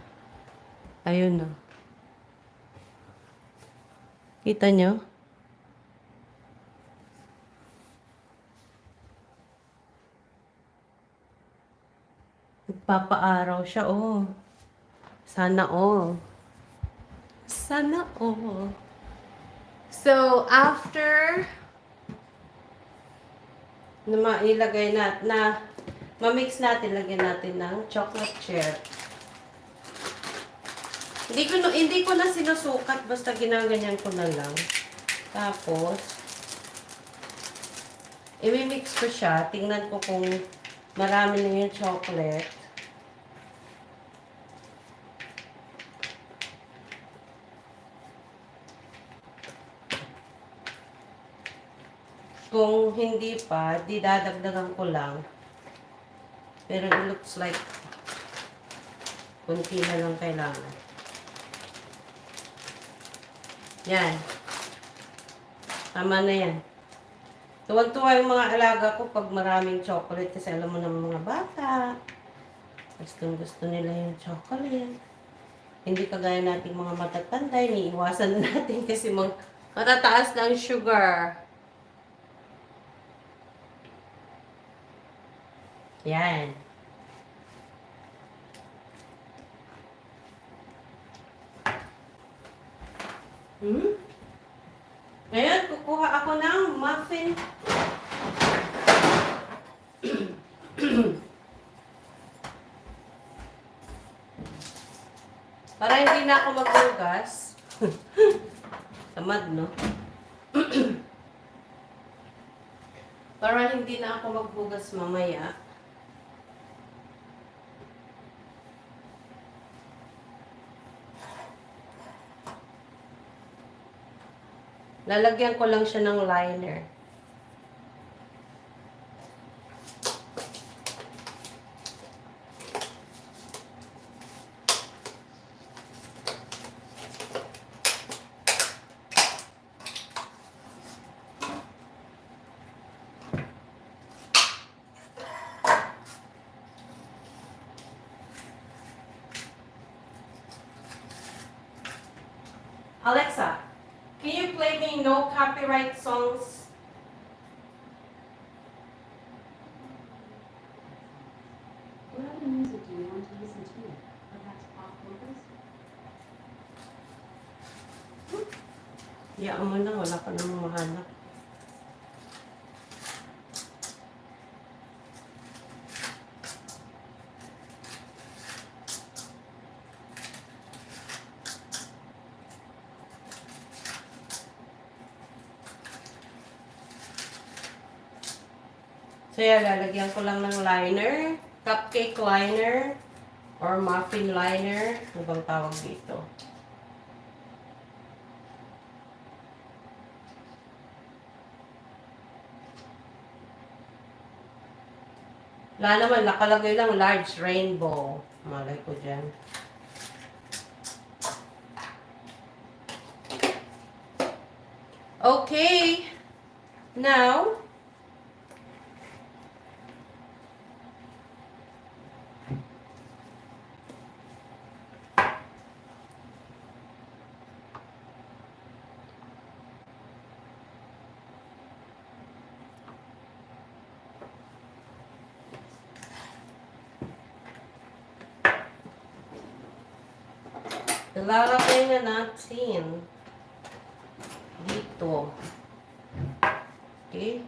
Ayun na. Kita nyo? Nagpapaaraw siya, oh. Sana all. Sana all. So, after na mailagay na ma-mix natin, lagyan natin ng chocolate chip. Hindi ko na sinusukat, basta ginaganyan ko na lang. Tapos, i-mix ko siya. Tingnan ko kung marami na yung chocolate. Kung hindi pa, dadagdagan ko lang. Pero it looks like kunti na lang kailangan. Yan. Tama na yan. Tuwan-tuwa yung mga alaga ko pag maraming chocolate kasi alam mo ng mga bata. Gusto nila yung chocolate. Hindi kagaya nating mga matatanda, iniiwasan na natin kasi matataas na ang sugar. Yan. Ngayon, kukuha ako ng muffin. Para hindi na ako magbugas. Tamad, no? Para hindi na ako magbugas mamaya. Lalagyan ko lang siya ng liner. Alexa, can you play me no copyright songs? What other music do you want to listen to? Perhaps pop vocals? Iyaan mo na, wala ka namang mahanap. So yan, lalagyan ko lang ng liner, cupcake liner, or muffin liner. Ano bang tawag dito? Wala naman, nakalagay lang large rainbow. Malay ko dyan. Okay. Now, ilalagay na natin dito. Okay.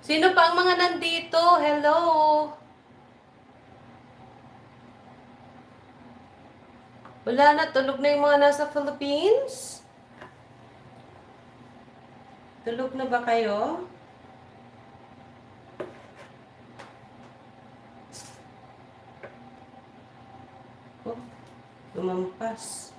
Sino pa ang mga nandito? Hello! Wala na, tulog na yung mga nasa Philippines? Tulog na ba kayo? Oh, lumampas.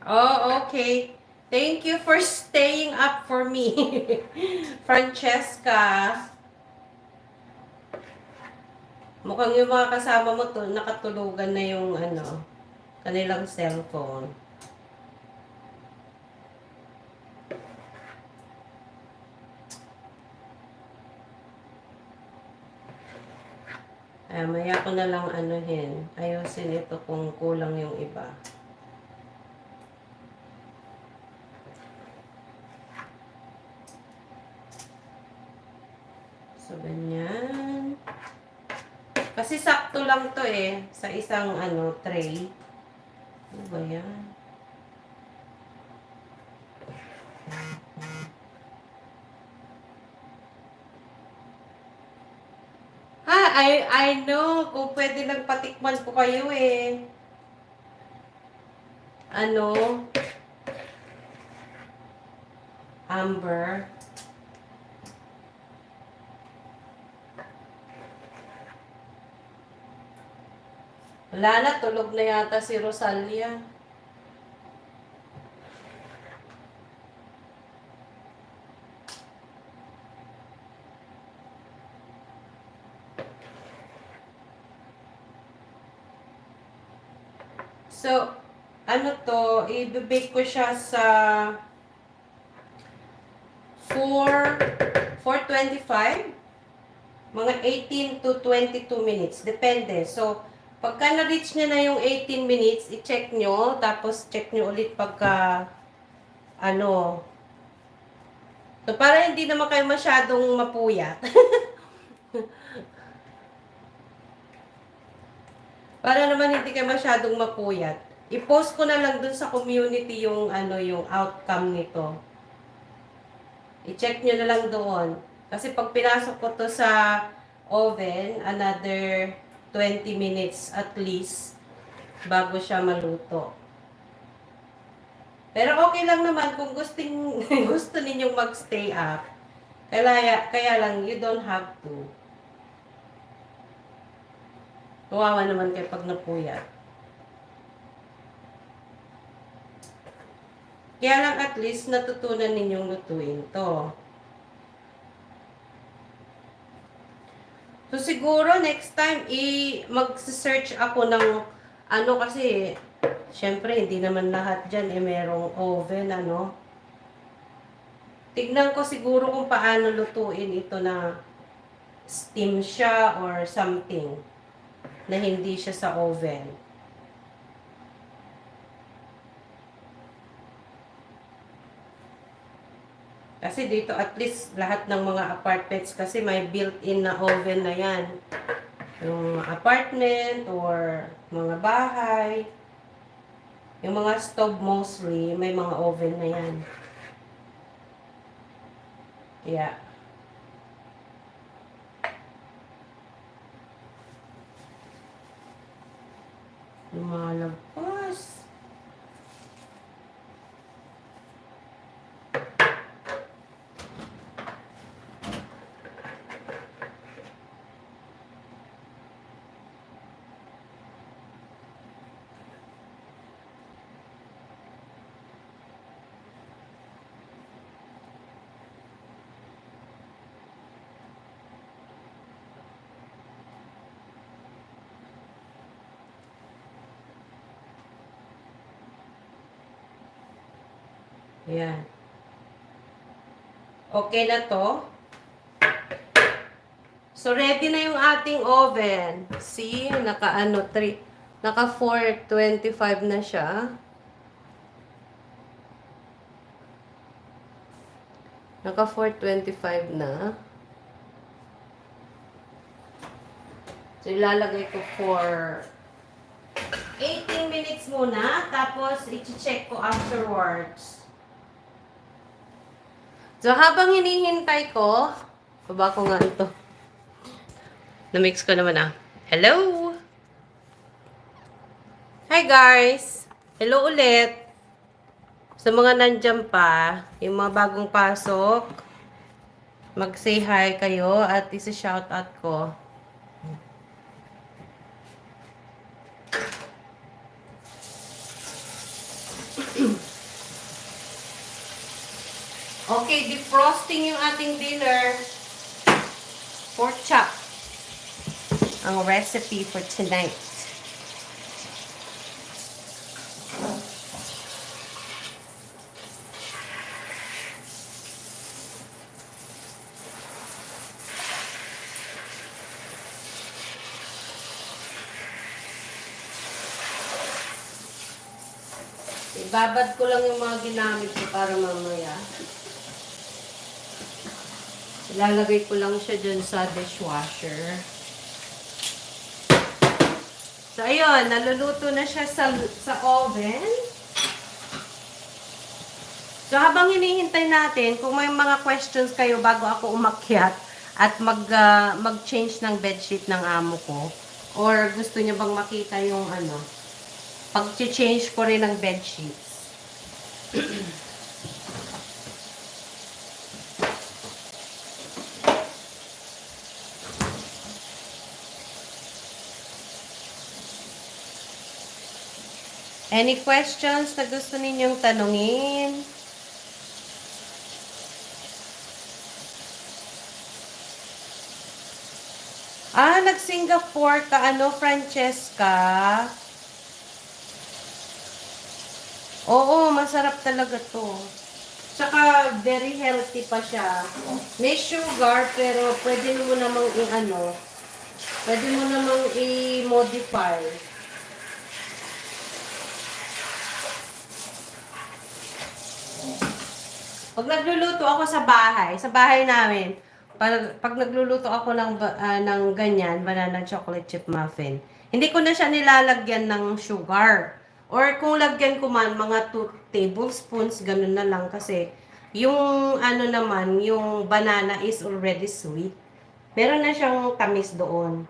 Oh, okay. Thank you for staying up for me, Francesca. Mukhang yung mga kasama mo to, nakatulugan na yung kanilang cellphone. Maya ko na lang ayusin ito kung kulang yung iba. So, ganyan. Kasi sakto lang to sa isang tray. Ano ba yan? Ha, I know. Kung pwede lang patikman ko kayo eh. Ano? Amber. Wala na, tulog na yata si Rosalia. So, ano to, i-bake ko siya sa 4:25, mga 18 to 22 minutes, depende. So, pagka na-reach niya na yung 18 minutes, i-check nyo, tapos check nyo ulit pagka, ano, so para hindi naman kayo masyadong mapuyat. Para naman hindi kayo masyadong mapuyat. I-post ko na lang dun sa community yung ano yung outcome nito. I-check nyo na lang doon. Kasi pag pinasok ko to sa oven, another 20 minutes at least bago siya maluto. Pero okay lang naman kung gusto ninyong mag-stay up. Kaya lang, you don't have to. Kawawa naman kayo pag napuyat. Kaya lang at least natutunan ninyong lutuin to. So siguro next time mag-search ako ng ano kasi syempre hindi naman lahat dyan merong oven ano. Tignan ko siguro kung paano lutuin ito na steam siya or something na hindi siya sa oven. Kasi dito at least lahat ng mga apartments kasi may built-in na oven na yan. Yung apartment or mga bahay. Yung mga stove mostly, may mga oven na yan. Yeah. Lumalabas. Ayan. Okay na to. So, ready na yung ating oven. See, naka 425 na siya. Naka 425 na. So, ilalagay ko for 18 minutes muna. Tapos, i-check ko afterwards. So, habang hinihintay ko, baba ko nga ito. Na-mix ko naman Hello! Hi guys! Hello ulit! Sa mga nandyan pa, yung mga bagong pasok, mag-say hi kayo at isi-shout out ko. Okay, defrosting yung ating dinner. Pork chop. Ang recipe for tonight. Ibabad ko lang yung mga ginamit ko para mamaya. Ilalagay ko lang siya dyan sa dishwasher. So, ayun. Naluluto na siya sa oven. So, So, habang hinihintay natin, kung may mga questions kayo bago ako umakyat at mag-change ng bedsheet ng amo ko, or gusto niyo bang makita yung ano, pag-change ko rin ng bedsheets. Any questions na gusto ninyong tanungin? Nag-Singapore ka, Francesca? Oo, masarap talaga to. Tsaka, very healthy pa siya. May sugar, pero pwede mo namang pwede mo namang i-modify. Pag nagluluto ako sa bahay namin, pag nagluluto ako ng ganyan, banana chocolate chip muffin, hindi ko na siya nilalagyan ng sugar. Or kung lagyan ko man, mga 2 tablespoons, ganun na lang. Kasi, yung naman, yung banana is already sweet. Meron na siyang tamis doon.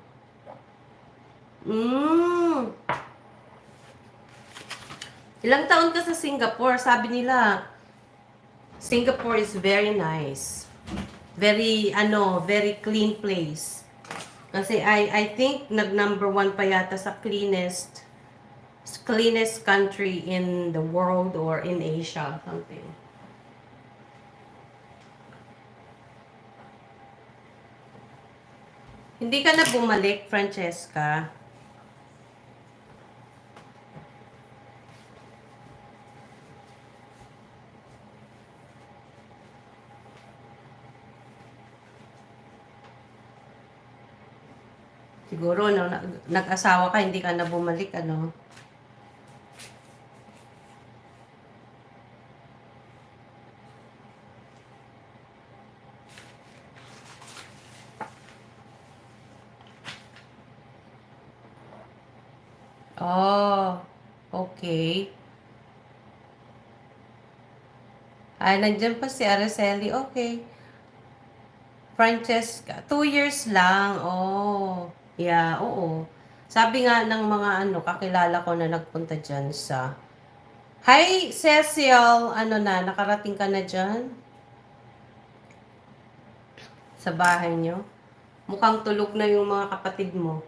Ilang taon ka sa Singapore? Sabi nila, Singapore is very nice. Very clean place. Kasi I think nag-number 1 pa yata sa cleanest country in the world or in Asia, something. Hindi ka na bumalik, Francesca? Siguro, nag-asawa ka, hindi ka na bumalik, Oh, okay. Nandiyan pa si Araceli. Okay. Francesca, 2 years lang. Oh, yeah, oo. Sabi nga ng mga kakilala ko na nagpunta dyan sa... Hi, Cecil! Nakarating ka na dyan? Sa bahay nyo? Mukhang tulog na yung mga kapatid mo.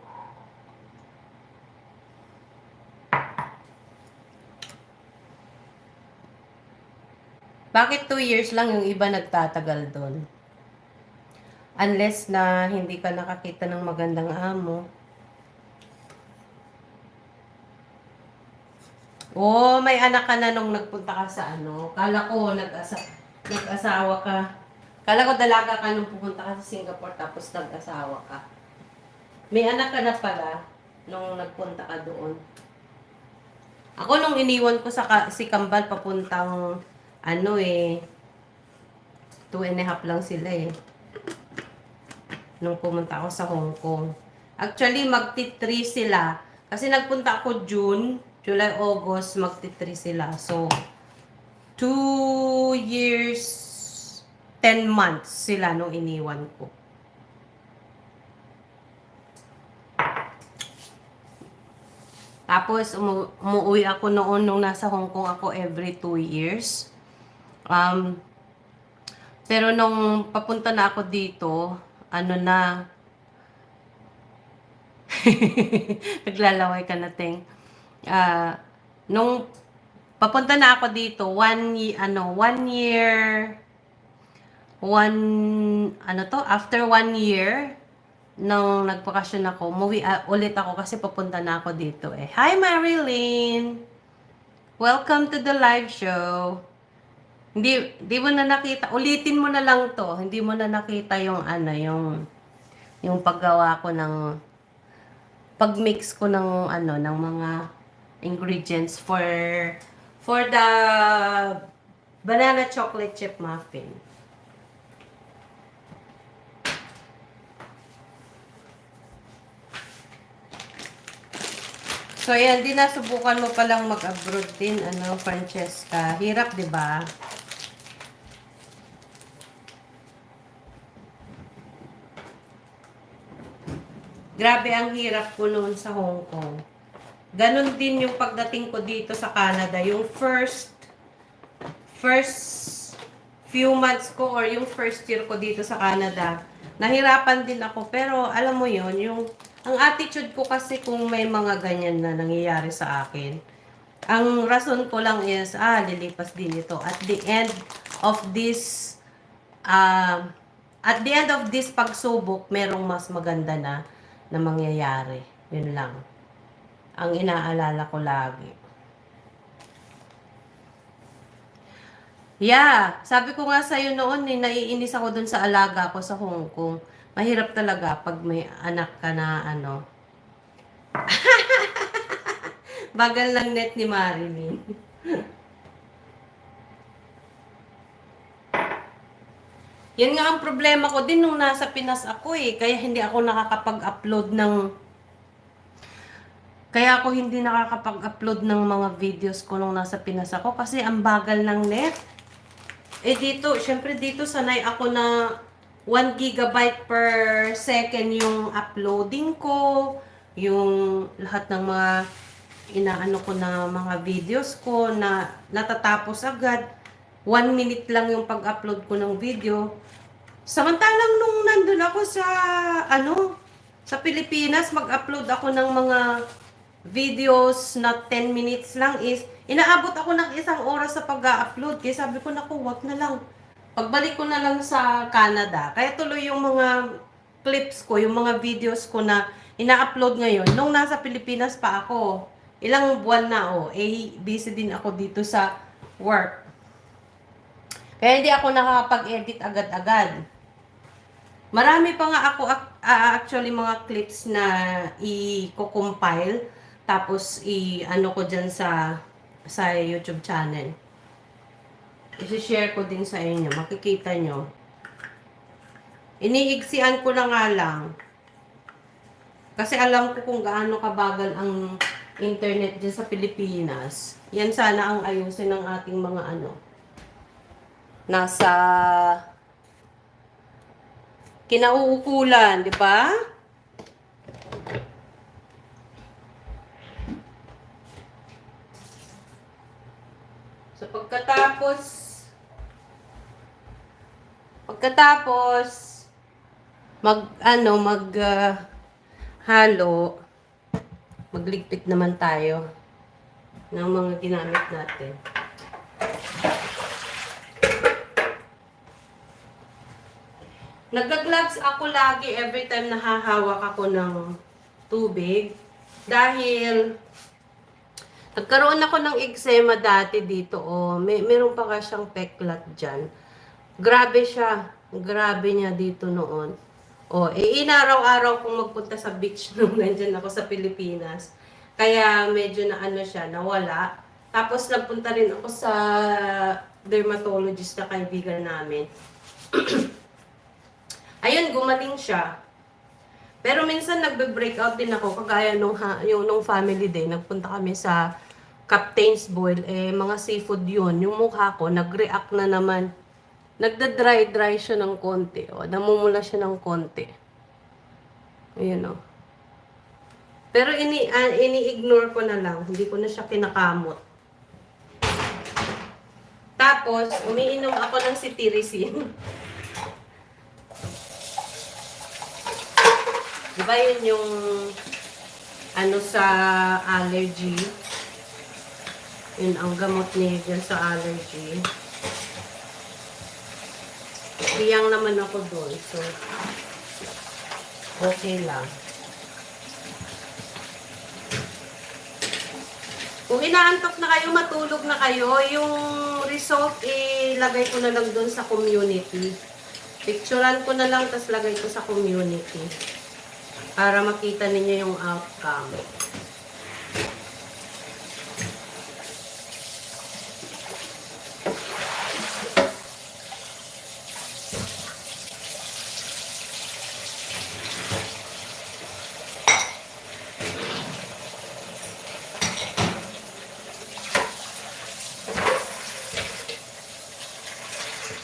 Bakit 2 years lang yung iba nagtatagal doon? Unless na hindi ka nakakita ng magandang amo. Oh, may anak ka na nung nagpunta ka sa Kala ko nag-asawa ka. Kala ko dalaga ka nung pupunta ka sa Singapore tapos nag-asawa ka. May anak ka na pala nung nagpunta ka doon. Ako nung iniwan ko si Kambal papuntang 2.5 lang sila nung pumunta ako sa Hong Kong. Actually, magti-3 sila. Kasi nagpunta ako June, July, August, magti-3 sila. So, 2 years, 10 months sila nung iniwan ko. Tapos, umuwi ako noon nung nasa Hong Kong ako every 2 years. Pero nung papunta na ako dito, naglalaway ka na, Teng. Nung papunta na ako dito, 1 year, after 1 year, nung nagpakasyon ako, umuwi ulit ako kasi papunta na ako dito Hi, Marilyn! Welcome to the live show. Hindi mo na nakita, ulitin mo na lang to. Hindi mo na nakita yung yung paggawa ko ng pag-mix ko ng ng mga ingredients for the banana chocolate chip muffin. So, yan, nasubukan mo palang mag-abroad din, Francesca. Hirap, di ba? Grabe ang hirap ko noon sa Hong Kong. Ganon din yung pagdating ko dito sa Canada. Yung first few months ko or yung first year ko dito sa Canada, nahirapan din ako. Pero alam mo yon, ang attitude ko kasi kung may mga ganyan na nangyayari sa akin, ang rason ko lang is, lilipas din ito. At the end of this pagsubok, merong mas maganda na mangyayari. Yun lang. Ang inaalala ko lagi. Yeah, sabi ko nga sa'yo noon, naiinis ako dun sa alaga ko sa Hong Kong. Mahirap talaga pag may anak ka na Bagal lang net ni Marilyn. Yan nga ang problema ko din nung nasa Pinas ako eh. Kaya hindi ako nakakapag-upload ng mga videos ko nung nasa Pinas ako kasi ang bagal ng net. Eh dito, syempre dito sanay ako na 1 gigabyte per second yung uploading ko, yung lahat ng mga inaano ko na mga videos ko na natatapos agad. 1 minute lang yung pag-upload ko ng video. Samantalang nung nandun ako sa Pilipinas, mag-upload ako ng mga videos na 10 minutes lang is, inaabot ako ng 1 oras sa pag-upload. Kaya sabi ko, naku, wag na lang. Pagbalik ko na lang sa Canada. Kaya tuloy yung mga clips ko, yung mga videos ko na ina-upload ngayon. Nung nasa Pilipinas pa ako, ilang buwan na busy din ako dito sa work. Kaya hindi ako nakakapag-edit agad-agad. Marami pa nga ako actually mga clips na i-compile tapos i-ano ko dyan sa YouTube channel. I-share ko din sa inyo. Makikita nyo. Iniigsian ko na nga lang. Kasi alam ko kung gaano kabagal ang internet dyan sa Pilipinas. Yan sana ang ayusin ng ating mga nasa kinauukulan, di ba? So pagkatapos halo, magligpit naman tayo ng mga ginamit natin. Nagga-gloves ako lagi every time na hahawak ako ng tubig dahil nagkaroon ako ng eczema dati dito. Meron pa ka siyang peklat dyan. Grabe siya. Grabe niya dito noon. Inaraw-araw kong magpunta sa beach nung nandyan ako sa Pilipinas. Kaya medyo siya, nawala. Tapos nagpunta rin ako sa dermatologist na kaibigan namin. Ayun, gumaling siya. Pero minsan nagbe-breakout din ako. Kagaya nung family day, nagpunta kami sa Captain's Boil. Mga seafood yun. Yung mukha ko, nag-react na naman. Nagda-dry siya ng konti. Namumula siya ng konti. Ayun Pero ini-ignore ko na lang. Hindi ko na siya kinakamot. Tapos, umiinom ako ng cetirizine. Diba yun yung sa allergy? Yun ang gamot niya dyan sa allergy. Biyang naman ako doon. So, okay lang. Kung inaantok na kayo, matulog na kayo, yung result, ilagay ko na lang doon sa community. Picturean ko na lang, tapos lagay ko sa community. Para makita ninyo yung outcome.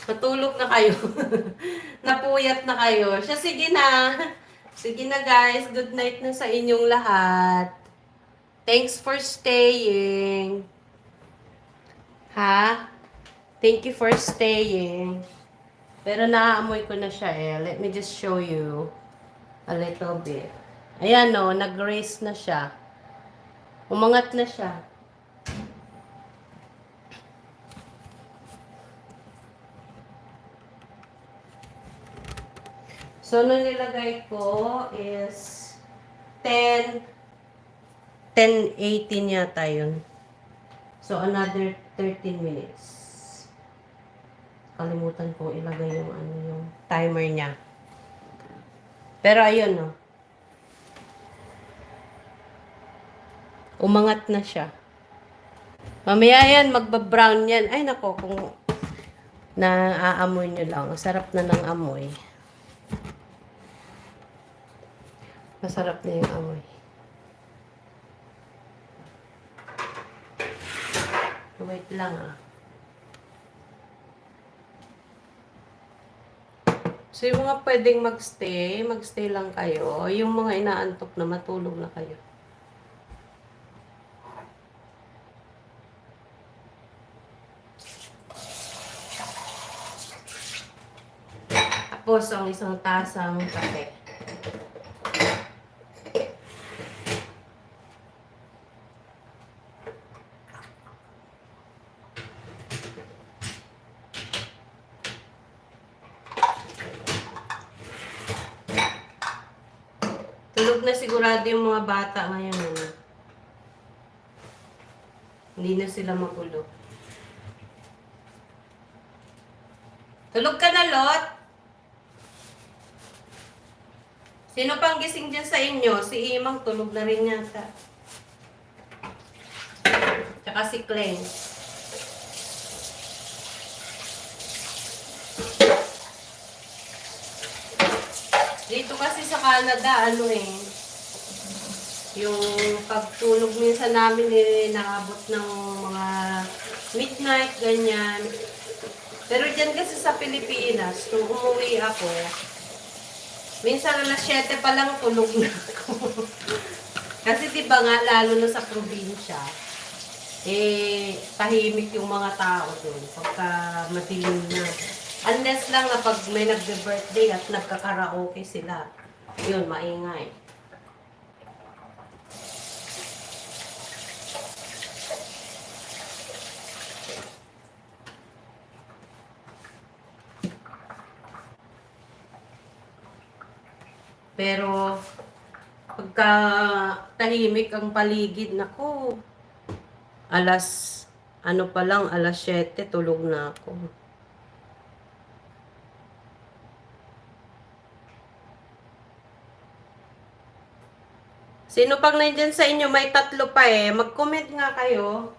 Matulog na kayo. Napuyat na kayo. Siya, sige na. Sige na guys, good night na sa inyong lahat. Thanks for staying. Ha? Thank you for staying. Pero naaamoy ko na siya eh. Let me just show you a little bit. Ayan o, nag-raise na siya. Umangat na siya. So, nung nilagay ko is 10:18 yata yun. So, another 13 minutes. Kalimutan kong ilagay yung yung timer niya. Pero ayun no. Umangat na siya. Mamaya yan, magba-brown yan. Ay nako, kung naaamoy nyo lang. Masarap na ng amoy. Masarap na yung amoy. Wait lang ah. So, yung mga pwedeng magstay lang kayo. Yung mga inaantok na, matulog na kayo. Tapos, ang isang tasang kape. Tulog na sigurado yung mga bata ngayon. Ano? Hindi na sila matulog. Tulog ka na, Lot? Sino pang gising dyan sa inyo? Si Imang tulog na rin yata. Tsaka si Cleng. Dito kasi sa Canada, yung pagtulog minsan namin naabot ng mga midnight, ganyan. Pero dyan kasi sa Pilipinas, nung umuwi ako, minsan alas 7 pa lang tulog na ako. Kasi diba nga, lalo na sa probinsya, tahimik yung mga tao doon pagka madilim na. Unless lang na pag may nagbe-birthday at nagkakaraoke sila. Yun, maingay. Pero, pagka tahimik ang paligid, nako, alas 7, tulog na ako. Sino pang nandyan sa inyo? May 3 pa eh. Mag-comment nga kayo.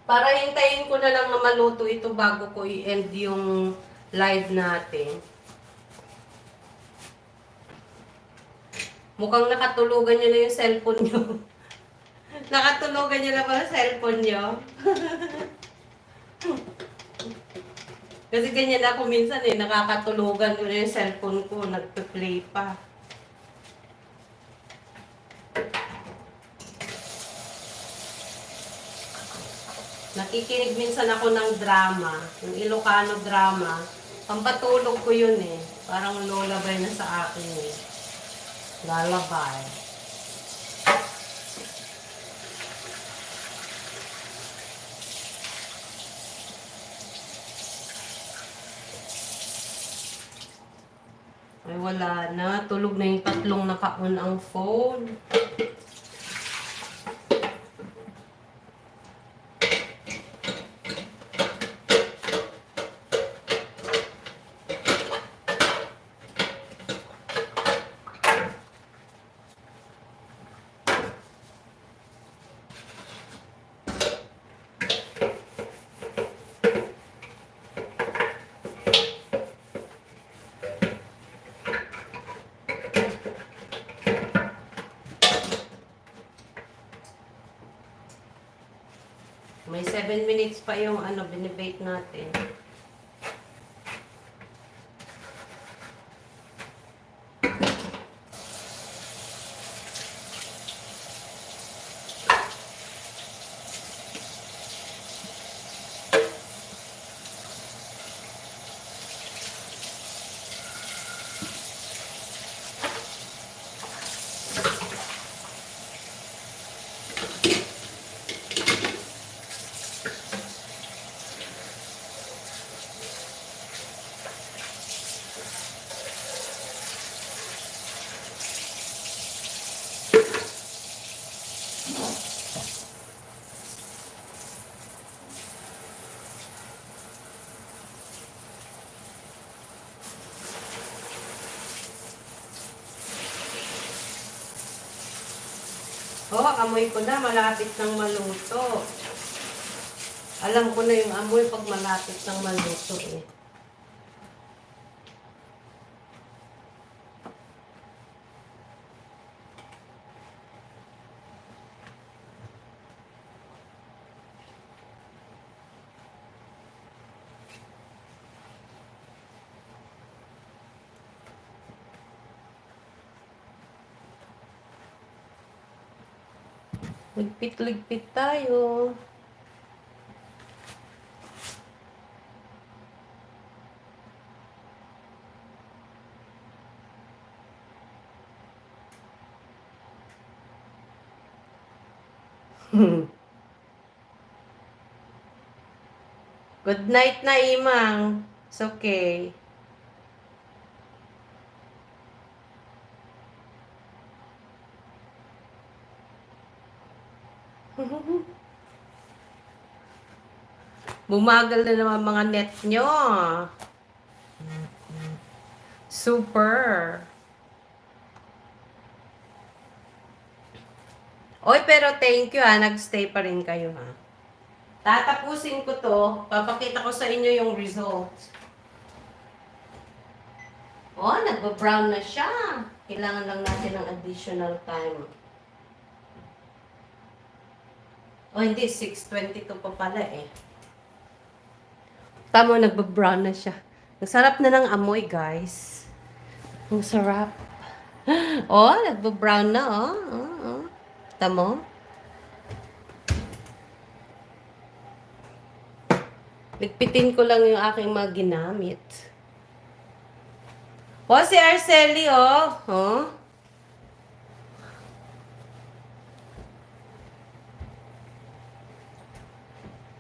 Para hintayin ko na lang na maluto ito bago ko i-end yung live natin. Mukhang nakatulugan nyo na yung cellphone nyo. Nakatulugan nyo na ba yung cellphone nyo? Kasi ganyan ako minsan nakakatulugan ko na yung cellphone ko, nagpe-play pa. Nakikinig minsan ako ng drama, yung Ilocano drama. Pampatulog ko yun eh. Parang lullaby na sa akin eh. Lullaby. Ay, wala na. Tulog na yung 3 naka-on ang phone. May 7 minutes pa yung binibake natin. Oh, amoy ko na. Malapit ng maluto. Alam ko na yung amoy pag malapit ng maluto eh. Ligpit-ligpit tayo. Good night na, Imang. It's okay. Bumagal na naman mga net nyo. Super. Oy, pero thank you ha. Nag-stay pa rin kayo ha. Tatapusin ko to. Papakita ko sa inyo yung result. Oh, nagba-brown na siya. Kailangan lang natin ng additional time. Oh, hindi. 6:22 pa pala eh. Tama, nagba-brown na siya. Ang sarap na ng amoy, guys. Ang sarap. Oh, nagba-brown na, oh. Oh. Tamo? Ligpitin ko lang yung aking mga ginamit. Oh, si Arceli, oh. Oh.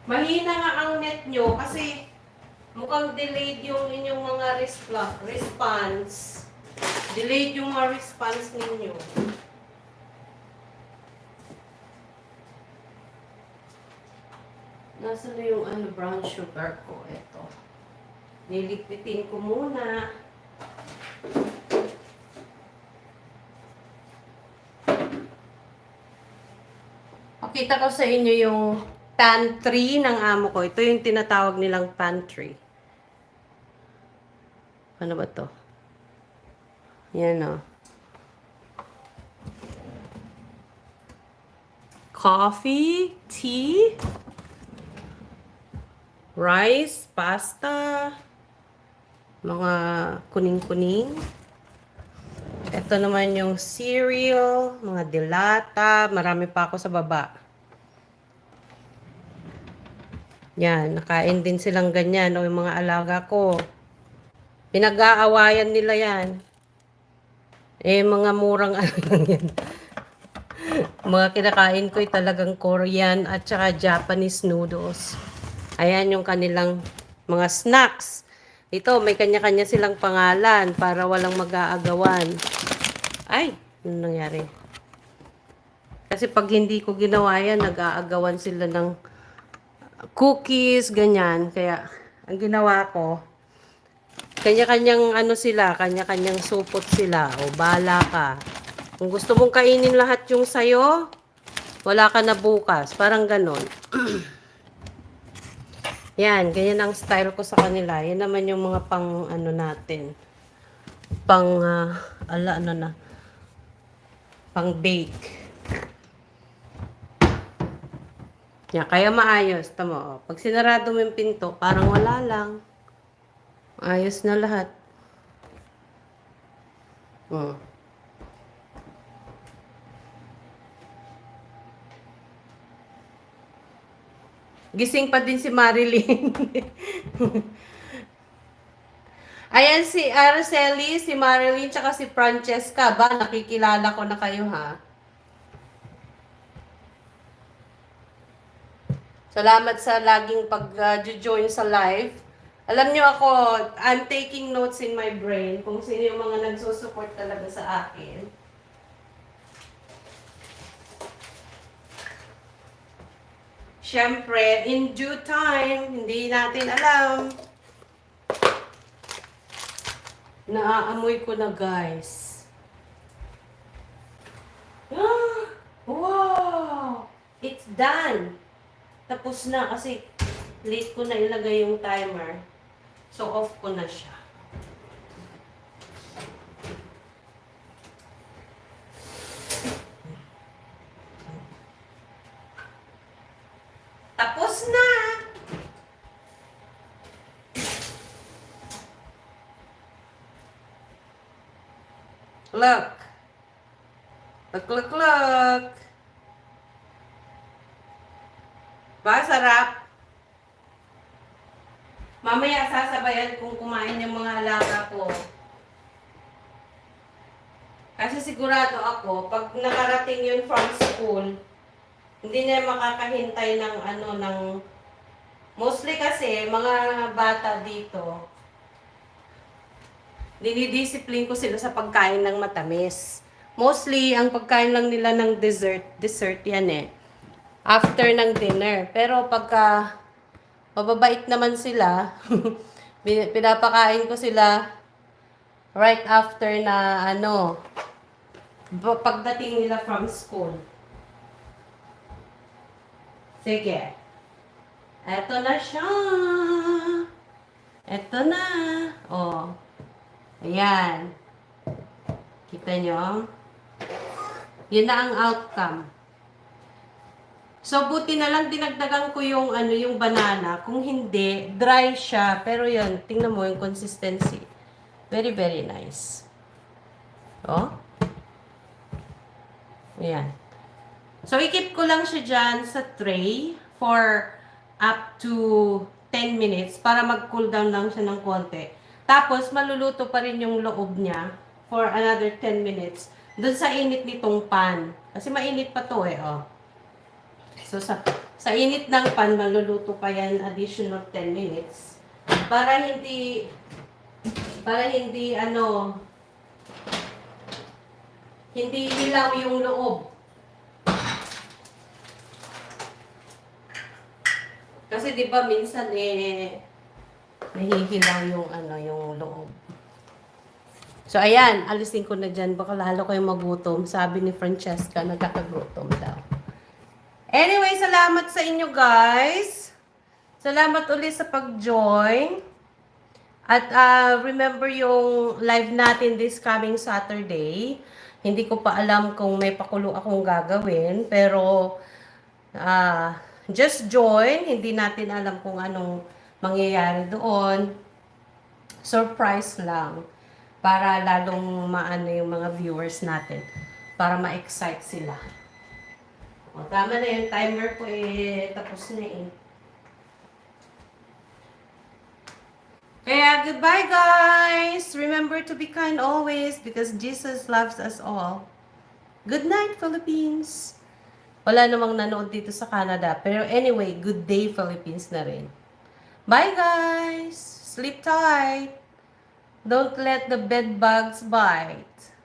Mahina nga ang net nyo kasi mukhang delayed yung inyong mga response. Delayed yung mga response ninyo. Nasaan na yung brown sugar ko? Ito. Niligpitin ko muna. Pakita ko sa inyo yung pantry ng amo ko. Ito yung tinatawag nilang pantry. Ano ba to? Yan o. Coffee, tea, rice, pasta, mga kuning-kuning. Ito naman yung cereal, mga dilata, marami pa ako sa baba. Yan, nakain din silang ganyan, o yung mga alaga ko. Pinag-aawayan nila yan. Eh, mga murang ano lang yan. Mga kinakain ko ay talagang Korean at saka Japanese noodles. Ayan yung kanilang mga snacks. Ito, may kanya-kanya silang pangalan para walang mag-aagawan. Ay, ano nangyari? Kasi pag hindi ko ginawa yan, nag-aagawan sila ng cookies, ganyan. Kaya, ang ginawa ko, kanya-kanyang ano sila, kanya-kanyang supot sila. O, bala ka. Kung gusto mong kainin lahat yung sayo, wala ka na bukas. Parang ganon. Yan, ganyan ang style ko sa kanila. Yan naman yung mga pang ano natin. Pang, ano na. Pang bake. Yan, kaya maayos. Tama, oh. Pag sinarado mo yung pinto, parang wala lang. Ayos na lahat. Hmm. Gising pa din si Marilyn. Ayan si Araceli, si Marilyn, tsaka si Francesca. Ba, nakikilala ko na kayo ha. Salamat sa laging pag-join sa live. Alam nyo ako, I'm taking notes in my brain kung sino yung mga nagsusupport talaga sa akin. Siyempre, in due time, hindi natin alam. Naaamoy ko na, guys. Wow! It's done! Tapos na kasi late ko na ilagay yung timer. So, off ko na siya. Tapos na! Look! Look! Ba, sarap! Mamaya sasabayan kung kumain yung mga alaga ko. Kasi sigurado ako, pag nakarating yun from school, hindi na makakahintay ng mostly kasi mga bata dito, dinidiscipline ko sila sa pagkain ng matamis. Mostly, ang pagkain lang nila ng dessert yan eh. After ng dinner. Pero pagka mababait naman sila, pinapakain ko sila right after na pagdating nila from school. Sige. Eto na siya. Eto na. Oh. Ayan. Kita nyo? Yun na ang outcome. So, buti na lang dinagdagan ko yung, yung banana. Kung hindi, dry siya. Pero yun, tingnan mo yung consistency. Very, very nice. Oh. Ayan. So, i-keep ko lang siya dyan sa tray for up to 10 minutes para mag-cool down lang siya ng konti. Tapos, maluluto pa rin yung loob niya for another 10 minutes doon sa init nitong pan. Kasi mainit pa to eh, oh. So, sa init ng pan, maluluto pa yan additional 10 minutes. Para hindi, hindi hilaw yung loob. Kasi di ba minsan nahihilaw yung yung loob. So ayan, alisin ko na dyan. Baka lalo kayong magutom. Sabi ni Francesca, nagkakagutom daw. Anyway, salamat sa inyo guys. Salamat ulit sa pag-join. At remember yung live natin this coming Saturday. Hindi ko pa alam kung may pakulo akong gagawin. Pero just join. Hindi natin alam kung anong mangyayari doon. Surprise lang. Para lalong maano yung mga viewers natin. Para ma-excite sila. O, tama na yung timer ko tapos na Kaya goodbye guys! Remember to be kind always because Jesus loves us all. Good night Philippines! Wala namang nanood dito sa Canada. Pero anyway, good day Philippines na rin. Bye guys! Sleep tight! Don't let the bed bugs bite.